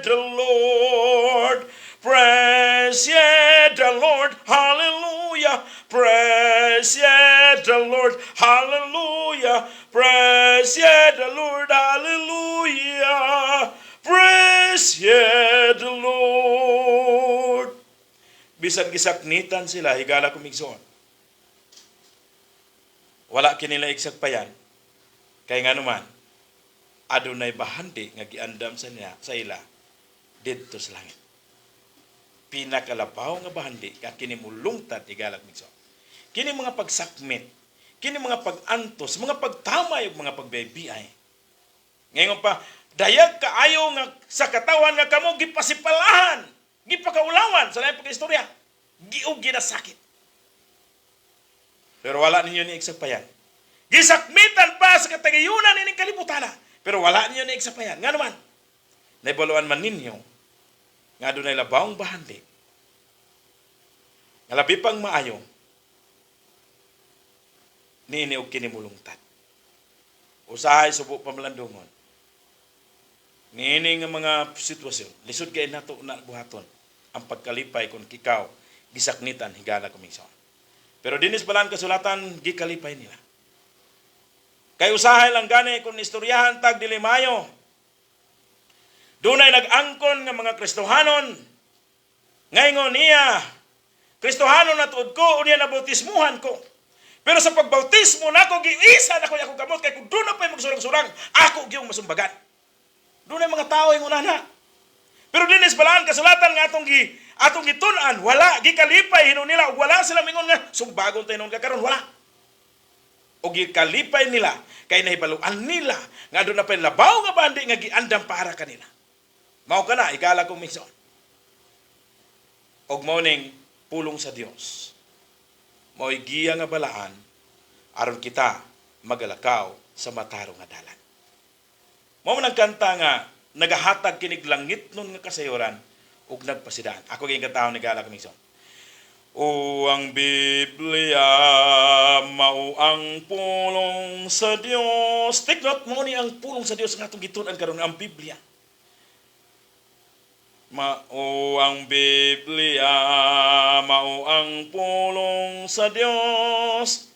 the Lord. Praise ye the Lord. Hallelujah. Praise ye the Lord. Hallelujah. Praise ye the Lord. Hallelujah. Praise Said the Lord. Bisan gisaknitan sila, higala kong igsoon, wala kinila igsakpayan. Kay nga naman, adunay bahandi nga giandam sa niya sa ila didto sa langit. Pinakalabaw nga bahandi nga kini mulungtad, higala kong igsoon. Kini mga pagsakmit, kini mga pag-antos, mga pagtamay ug mga pagbiay. Ngayon pa, dayag kaayo nga sa katawan nga kamo gipasipalahan, gipakaulawan sa laing pagkaistorya, giug ginasakit. Pero wala ninyo ni igsakpayan. Gisakmitan pa sa katagayunan ining kalibutan. Pero wala ninyo ni igsakpayan. Nga naman, naibaluan man ninyo nga adunay labawng bahandi nga labi pang maayo niini og kini mulungtad. Usahay subo pamalandungon. Niini nga mga sitwasyon, lisod kay nato na buhaton ang pagkalipay kung ikaw gisaknitan, higala kong igsoon. Pero dinis balaan kasulatan, gikalipay nila. Kay usahay lang gani kung istoryahan tag dili mayo. Dunay nag-angkon nga mga Kristohanon. Ngayon niya, "Kristohanon na tuod ko, unya na bautismuhan ko. Pero sa pagbautismo nako, giisa nako akong kamot kay kung doon na pa'y magsurang-surang, ako giyong masumbagan." Doon mga tao yung una. Pero dinis balaan kasulatan nga atong gitun-an, wala gikalipay hinuon nila ug wala sila mingon nga sumbagon tayo ka karon, wala. O gikalipay nila kay nahibaluan nila nga doon na pa'y labaw nga bahandi nga giandam para kanila. Mao kana, higala kong igsoon. Og mao ning pulong sa Dios. Mao'y giya nga balaan aron kita magalakaw sa matarong nga dalan. Mao man ang kanta nga nagahatag kinig langit nun nga kasayuran ug nagpasidaan. Ako gyud kantahon, higala kong igsoon. O ang Biblia, mao ang pulong sa Dios. Take note, mao ni ang pulong sa Dios nga atong gitun-an karon, ang Biblia. Mao ang Biblia, mao ang pulong sa Dios.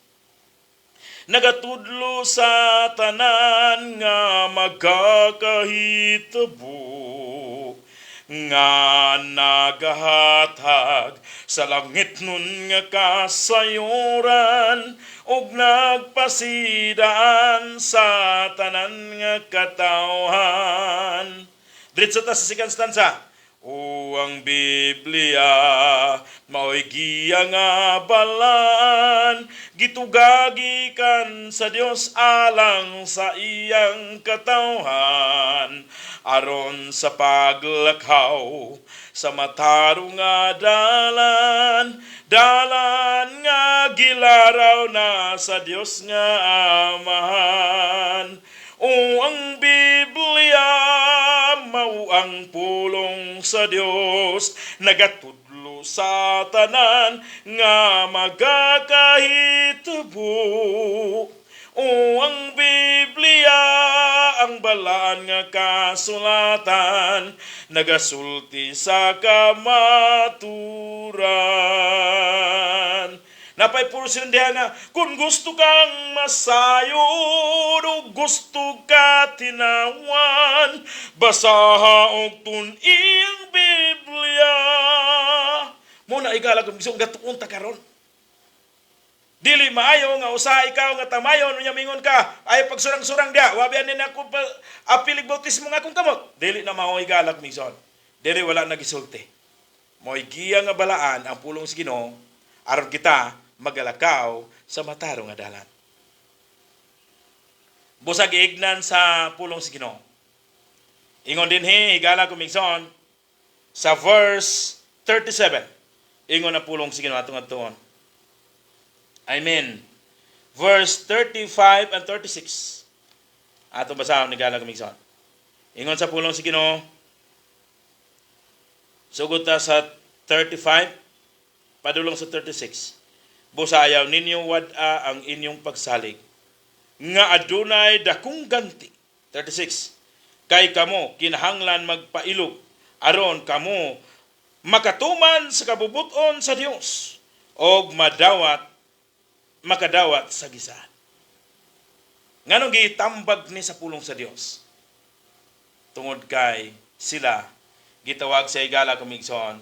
Nagatudlo sa tanan nga magkakahitabo, nga nagahatag sa langit nun nga kasayuran ug nagpasidaan sa tanan nga katawhan. Diretso ta sa second stanza. O ang Biblia, mao'y giya nga balaan, gitugagi kan sa Dios alang sa iyang katawhan, aron sa paglakaw sa matarong nga dalan, dalan nga gilaraw na sa Dios nga Amahan. O ang Biblia, mao ang pulong sa Dios, nagatudlo sa tanan nga magakahitabo. O ang Biblia, ang balaan nga kasulatan, nagasulti sa kamaturan. Napay portion diha nga, kung gusto kang masayod o gusto ka tinawan, basaha og tun-i ang Biblia. Mao na, higala kong igsoon, gatuon ta karon. Dili maayo nga usa ikaw nga tamayon unya mingon ka ay pagsurang-surang diha, wa biya ni ako pa apilig bautismo nga akong kamot. Dili na mao, higala kong igsoon. Dili wala nagisulti. Mo'y giya nga balaan ang pulong sa Ginoo aron kita magalakaw sa matarong nga dalan. Busag ignan sa pulong sa Ginoo. Ingon dinhi, higala kong igsoon, sa verse 37. Ingon na pulong sa Ginoo, atong adtuon. I mean, verse 35 and 36. Atong basahon, higala kong igsoon. Ingon sa pulong sa Ginoo, sugod ta sa 35, padulong sa 36. "Busa ayaw ninyo wad-a ang inyong pagsalig, nga adunay dakong ganti." 36. "Kay kamo kinahanglan magpailog aron kamo makatuman sa kabubuton sa Dios og madawat makadawat sa gisaad." Nganong gitambag ni sa pulong sa Dios? Tungod kay Sila gitawag sa, higala kong igsoon,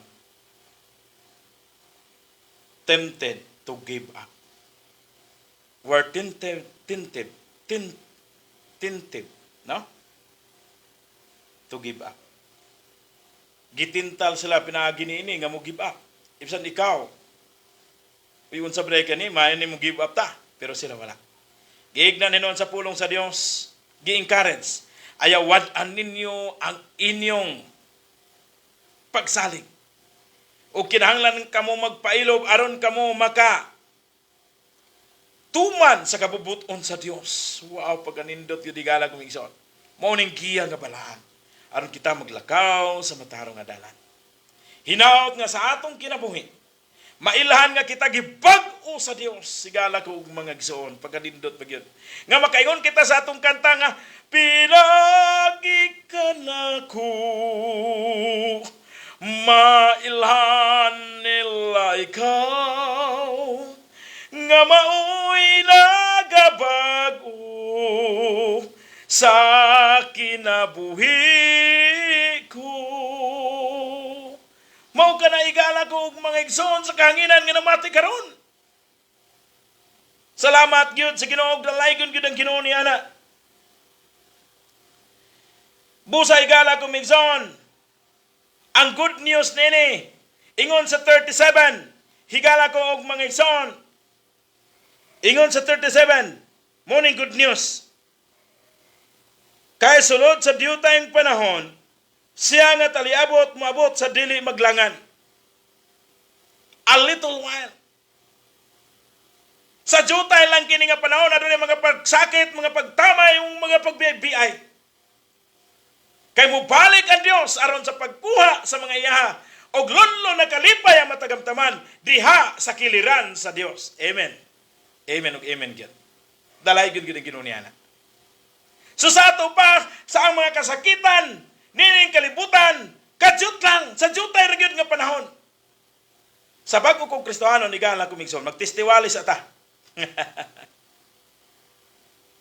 tempted to give up. Were tempted, tempted, tempted, no? To give up. Gitintal sila pinaagi niini nga mo give up. Ibsan ikaw, uy, unsa ba kani, maayo ni mo give up ta. Pero sila wala. Giigna ni sa pulong sa Dios, gi-encourage. Ayaw wad-an ninyo ang inyong pagsalig. O kinahanglan kamo magpailob aron kamo maka tuman sa kabubuton sa Dios. Wow, pagkanindot gyud, higala kong igsoon. Mao ning giya nga balaan aron kita maglakaw sa matarong nga dalan. Hinaot nga sa atong kinabuhi, mailhan nga kita gibag-o sa Dios. Higala ko og mga igsoon, pagkanindot pa gyud. Nga makaingon kita sa atong kanta nga "Pinagi kanako, mailhan nila ikaw nga maoy nagabag-o sa kinabuhi ko." Mao ka na, higala ko og mga igsoon, sa kahanginan nga namati karon. Salamat gyud sa Ginoo, dalaygon gyud ang Ginoo ni ana. Busa, higala ko igsoon. Ang good news nini, ingon sa 37, higala ko og mga igsoon. Ingon sa 37, mao ning good news. Kay sulod sa diutayng panahon, siya nga taliabot moabot sa dili maglangan. A little while. Sa diutay lang kini nga panahon, adunay mga pagsakit, mga pagtamay, yung mga pagbiay. Kay mobalik ang Dios aron sa pagkuha sa mga iyaha og lunlun na kalipay ang matagamtaman diha sa kiliran sa Dios. Amen. Amen ug amen gyud. Dalaygon gyud ang Ginoo niya na. So sa ato pa sa ang mga kasakitan nining kalibutan, kadyot lang sa diutay ra gyud nga panahon. Sa bago kong Kristohano, higala kong igsoon, magtestiwali sa ta.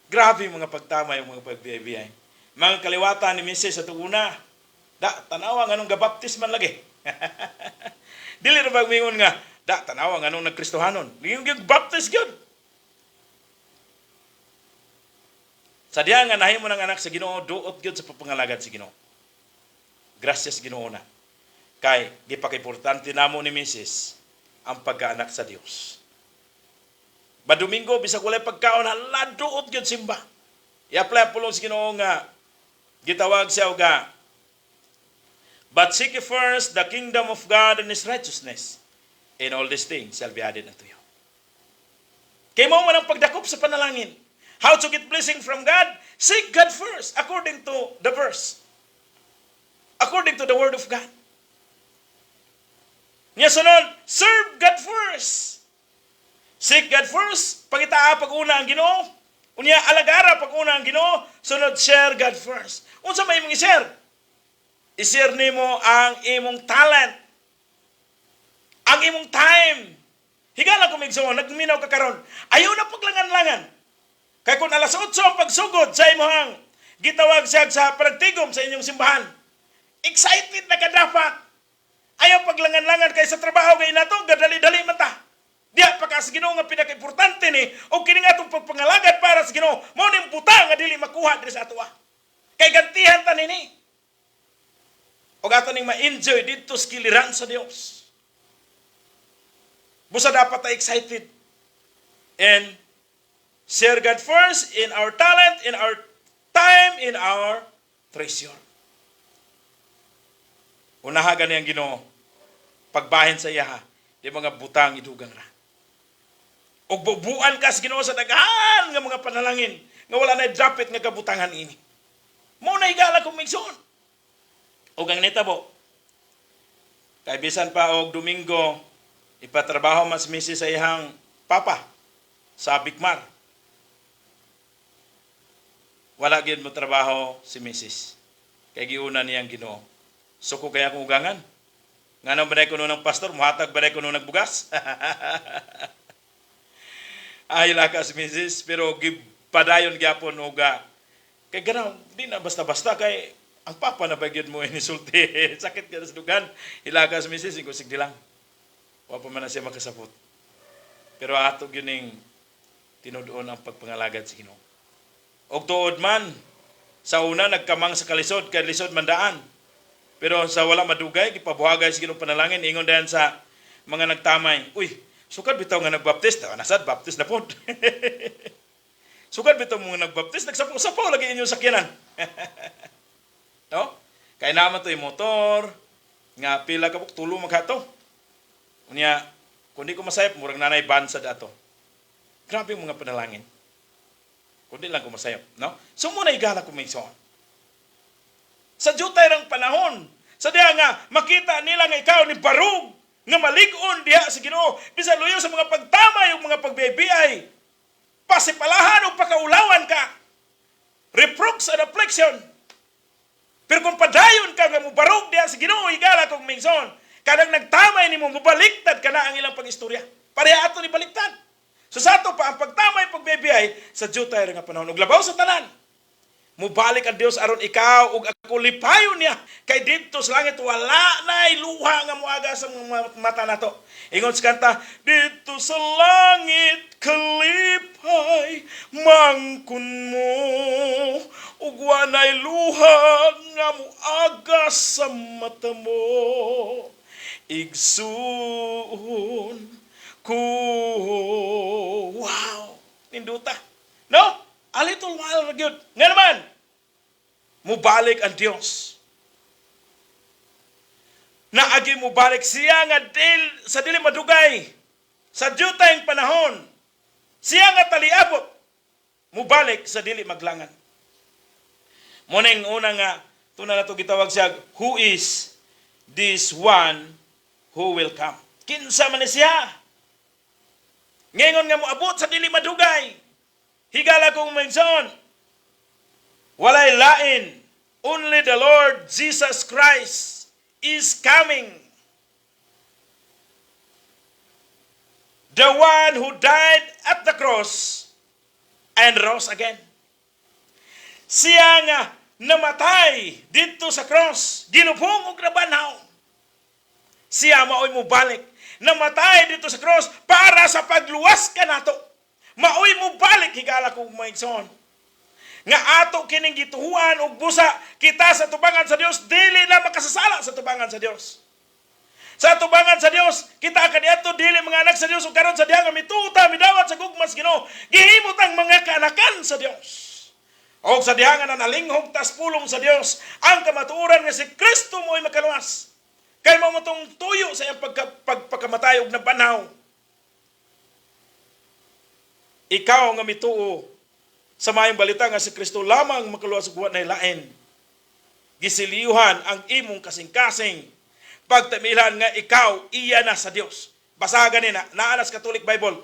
Grabe yung mga pagtama, yung mga pagbiyay. Mga kaliwatan ni Mrs. sa tuguna, da, tanawa nganong gabaptis man lagi. Dili ra ba mingon nga, da, tanawa nganong nagkristohanon. Yung baptis gyud. Sa diha nga nahimo ng anak sa Ginoo, duot gyud sa papangalagad sa Ginoo. Gracias Ginoo na. Kay gipakaimportante namo ni Mrs. ang pagkaanak sa Dios. Ba Domingo bisag walay pagkaon, hala, duot gyud simba. I-apply ang pulong sa Ginoo nga gitawag siya og "But seek ye first the kingdom of God and His righteousness, and all these things shall be added unto you." Kay mao man ang pagdakop sa panalangin. How to get blessing from God? Seek God first, according to the verse. According to the word of God. Nya sunod, serve God first. Seek God first, pangitaa pag-una ang Ginoo. Unya alagara pag-una ang Ginoo, sunod share God first. Unsa may imong i-share? I-share nimo ang imong talent, ang imong time. Higala kong igsoon, nagminaw ka karon. Ayaw na paglangan-langan. Kay kung alas 8 ang pagsugod sa imong gitawag siya sa panagtigom sa inyong simbahan, excited na ka dapat. Ayaw paglangan-langan kay sa trabaho kay nato, gadali-dali man ta. Diha pa ka sa Ginoo nga pinaka-importante ni o kini nga atong pagpangalagad para sa Ginoo, mao ning buta nga dili makuha diri sa atoa. Kay gantihan ta nini. Og ato ning ma-enjoy didto sa kiliran sa Dios. Busa dapat ta excited. And share God first in our talent, in our time, in our treasure. Unaha gani ang Ginoo. Pagbahin sa iya, di mga butang idugang ra. Og bubuan ka sa Ginoo sa daghan nga mga panalangin nga wala na dapit nga kabutangan ini. Mao na, higala kong igsoon. Og ang nitabo, kay bisan pa og Domingo, ipatrabaho mas misi sa iyang papa sa Bikmar. Wala gyud mo trabaho si Mrs. Kay giuna niyang Ginoo. Suko kaya akong ugangan. Ngano ba kuno ng pastor, muhatag ba kuno ng bugas? Ay lakas Mrs. Pero gipadayon gyapon oga. Kay ganaw, di na basta-basta kay Ang papa na ba gyud mo inisulti? Sakit ka sa dugan. Hilaga sa misis, kusig lang. Wa pa man na siya makasabot. Pero ato gyud ning tinud-on ang pagpangalagad sa Ginoo. Og tuod man, sa una nagkamang sa kalisod, kay lisod man daan. Pero sa wala madugay, gipabuhagay sa Ginoo panalangin, ingon dayon sa mga nagtamay, "Uy, sukad bitaw nga nagbaptist, nasad baptist na pod. Sukad bitaw mga nagbaptist, nagsapaw-sapaw lagi inyong sakyanan." No? Kay naman to yung motor, nga pila ka tulo maghato. Unya, kung di ko masayop, murag nanay bansa dato. Grabe yung mga panalangin. Kundi lang ko masayop, no? So muna, higala ko minsan. Sa jutay ng panahon, sa diha nga makita nila nga ikaw ni barug, nga malig-on diha sa Ginoo, bisan luyo sa mga pagtamay ug mga pagbiybiyay, pasipalahan o pakaulawan ka, reproach and affliction. Pero kung padayon ka nga mubarog diha sa Ginoo, higala kong minsan, kanang nagtamay nimo, mubaliktad ka na ang ilang pag-istorya. Pareha ato ni baliktad. So sa ato pa ang pagtamay, pagbibiyay sa jutay nga panahon ug labaw sa tanan, mubalik ang Dios aron ikaw ug ako lipayon niya kay didto sa langit wala nay luha nga muaga sa mga mata nato. Ingon sa kanta, "Didto sa langit kalipay mangkon mo ug walay luha nga muaga sa mata mo, igsuon ko." Wow, ninduta, no? A little while ra gyud. Nga naman, mubalik ang Dios. Naagi mubalik siya nga dil, sa dili madugay, sa jutayng panahon, siya nga taliabot, mubalik sa dili maglangan. Muning una nga, tuna na to gitawag siya, who is this one who will come? Kinsa man ni siya? Ngingon nga moabot sa dili madugay. Higala kong minsan, walay lain, only the Lord Jesus Christ is coming. The one who died at the cross and rose again. Siya nga namatay dito sa cross, ginupong og nabanhaw. Siya maoy mubalik. Namatay dito sa cross para sa pagluwas kanato. Maoy mubalik, higala kong maigsoon. Nga ato kining gituhuan og busa kita sa tubangan sa Dios dili na makasasala sa tubangan sa Dios. Sa tubangan sa Dios, kita kaniadto dili mga anak sa Dios ug karon sa diha nga mituo ta, midawat sa gugma sa Ginoo, gihimo tang mga kaanakan sa Dios. Og sa diha nga nanalinghog tas pulong sa Dios, ang kamatuoran nga si Kristo mo'y makaluwas. Kay mao mo tong tuyo sa iyang pagpakamatay ug nabanhaw. Ikaw nga mituo sa maayong balita nga si Kristo lamang makaluwas ug wa nay lain, gisiliyuhan ang imong kasing-kasing pagtamilan nga ikaw iya na sa Dios. Basahan gani na, naa na sa Catholic Bible.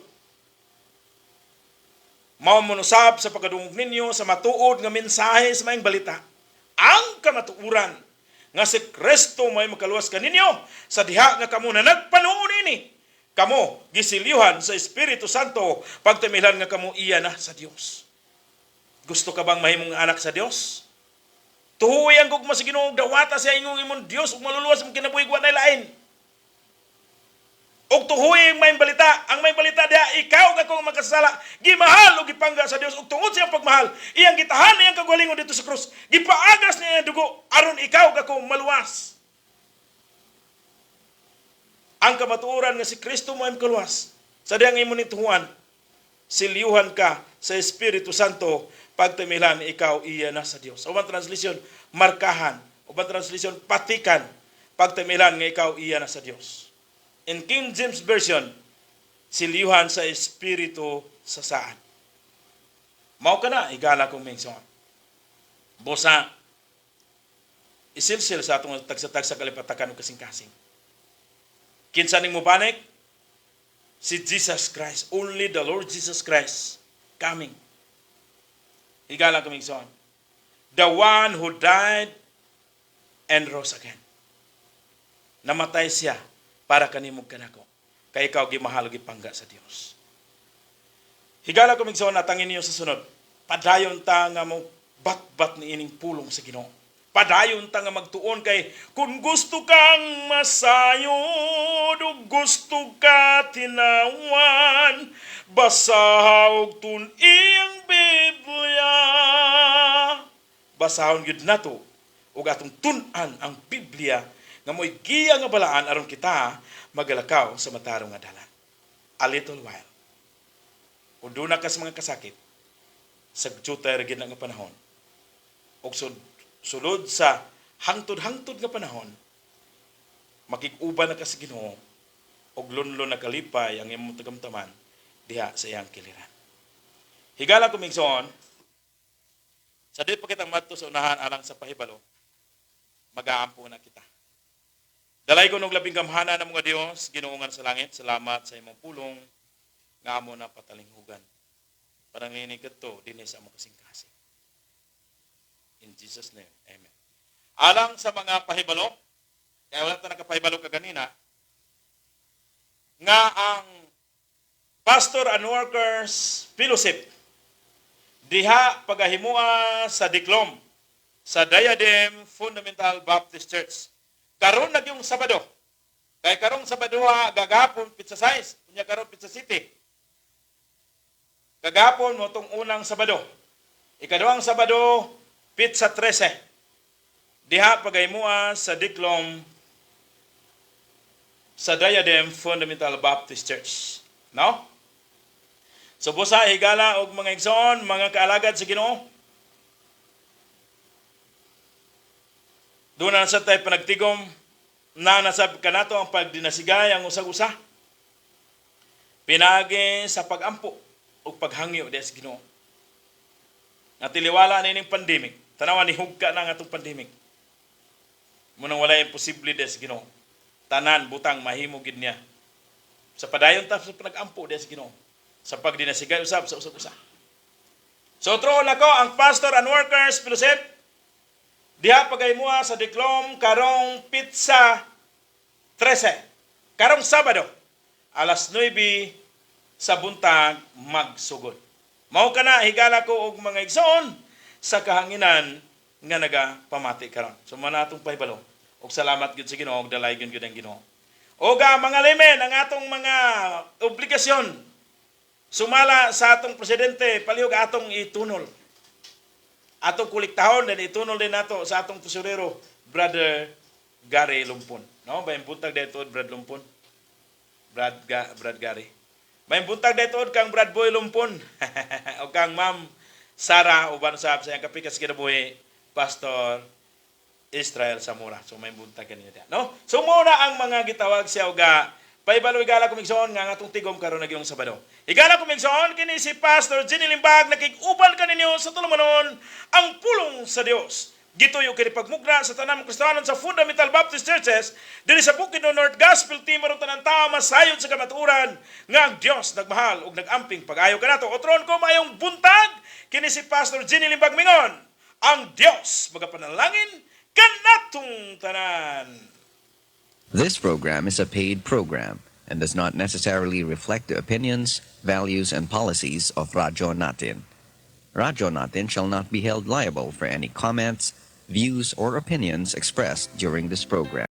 "Mao man usab sa pagkadungog ninyo sa matuod nga mensahe sa maayong balita, ang kamatuoran nga si Kristo may makaluwas kaninyo, sa diha nga kamo na nagpanuo nini, kamo gisilyuhan sa Espiritu Santo pagtamilan nga kamo iya na sa Dios." Gusto ka bang mahimong anak sa Dios? Tuhoy ang gugma sa Ginoo, dawata siya ingong imong Dios ug maluluwas imong kinabuhi, wa nay lain. Og tuhoy ang maayong balita, ang maayong balita diha ikaw ug akong makasala, gimahal ug gipangga sa Dios ug tungod sa iyang pagmahal, iyang gitahan iyang kagalingon dito sa krus, gipaagas niya iyang dugo aron ikaw ug ako maluwas. Ang kamatuoran nga si Kristo mo ay makaluwas. Sa diyang imo nituhuan, silyuhan ka sa Espiritu Santo pagtamilan ikaw iya na sa Dios. Uban translation, markahan. Uban translation, patikan pagtamilan nga ikaw iya na sa Dios. In King James Version, silyuhan sa Espiritu sa saad. Mao ka na, higala kong minsan. Busa, isilsil sa atong tagsa-tagsa kalipatakan ug kasing-kasing. Kinsa ning mubalik? Si Jesus Christ. Only the Lord Jesus Christ coming. Higala kong minsan. The one who died and rose again. Namatay siya para kanimo kanako. Kay ikaw gimahal ug gipangga sa Dios. Higala ko migsoon, atangin niyo sa sunod. Padayon ta nga mo batbat ni ining pulong sa Ginoo. Padayon ta nga magtuon kay kung gusto kang masayod ug gusto ka tinawan, basaha og tun-i ang Biblia. Basahon gyud nato ug atong tun-an ang Biblia nga mo'y giya nga balaan aron kita magalakaw sa matarong nga dalan. A little while. Kung duna ka sa mga kasakit, sa jutay ra gid na nga panahon, ug sulod sa hangtod-hangtod nga panahon, makig-uban na ka sa Ginoo ug lunlon na kalipay ang imong tagamtaman diha sa iyang kiliran. Higala ko, migsoon, sa di pa kitang madto sa unahan alang sa pahibalo, magaampo na kita. Dalaygon og labing gamhanan ng mga Dios, Ginoo nga sa langit, salamat sa imong pulong nga amo na patalinghugan. Pananglinig kadto dinhi sa among kasing-kasing. In Jesus' name, amen. Alang sa mga pahibalo, kaya wala ta nakapahibalo kaganina, nga ang Pastor and Workers Fellowship diha pagahimua sa Diklom sa Diadem Fundamental Baptist Church. Karon na yung Sabado. Kay karong Sabado ha, gagapon petsa 6, unya karon petsa 7. Kagapon mao tong unang Sabado. Ikaduhang Sabado, petsa 13. Diha pagahimua sa Diklom sa Diadem Fundamental Baptist Church. No? So busa, higala og mga igsoon, mga kaalagad sa Ginoo. Doon na sa tayo panagtigom na nasab kanato ang pagdinasigay ang usag-usa. Pinagi sa pagampo ug paghangyo diha sa Ginoo. Natiliwala na ining pandemic. Tanawa ni hugka na nga atong pandemic. Munang wala imposible diha sa Ginoo. Tanan butang mahimo gid niya. Sa padayon ta sa panagampo diha sa Ginoo. Sa pagdinasigay usab sa usag-usa. So truon nako ang Pastor and Workers Fellowship diha pagahimua sa Diklom karong petsa 13. Karong Sabado alas 9 sa buntag magsugod. Mao kana, higala ko og mga igsoon sa kahanginan nga nagapamati karon. So mao na atong pahibalo. Og salamat gyud sa Ginoo og dalaygon gyud ang Ginoo. Og ang mga laymen, ang atong mga obligasyon sumala sa atong presidente, palihog atong itunol. Atong kolektahon then itunol din nato sa atong tesorero, Brother Gary Lumpon. No, may buntag dito, Brad Lumpon. Brad Gary. May buntag dito kang Brad Boy Lumpon o kang Ma'am Sara uban sa iyang kapikas kinabuhi, Pastor Israel Zamora. So may buntag kanina diha, no? So mao na ang mga gitawag siya uga pahibalo, higala ko migsoon, nga ang atong tigom karon na gyung Sabado. Higala ko migsoon, kini si Pastor Jenny Limbag nakig-uban kaninyo sa tulumanon ang pulong sa Dios. Gituyo kini pagmugna sa tanang Kristohanon sa Fundamental Baptist Churches dinhi sa Bukidnon North Gospel Team aron tanan tao masayod sa kamatuoran nga ang Dios nagmahal ug nagamping pag-ayo kanato. Otron ko, maayong buntag, kini si Pastor Jenny Limbag mingon, ang Dios magapanalangin kanatong tanan. This program is a paid program and does not necessarily reflect the opinions, values, and policies of Radyo Natin. Radyo Natin shall not be held liable for any comments, views, or opinions expressed during this program.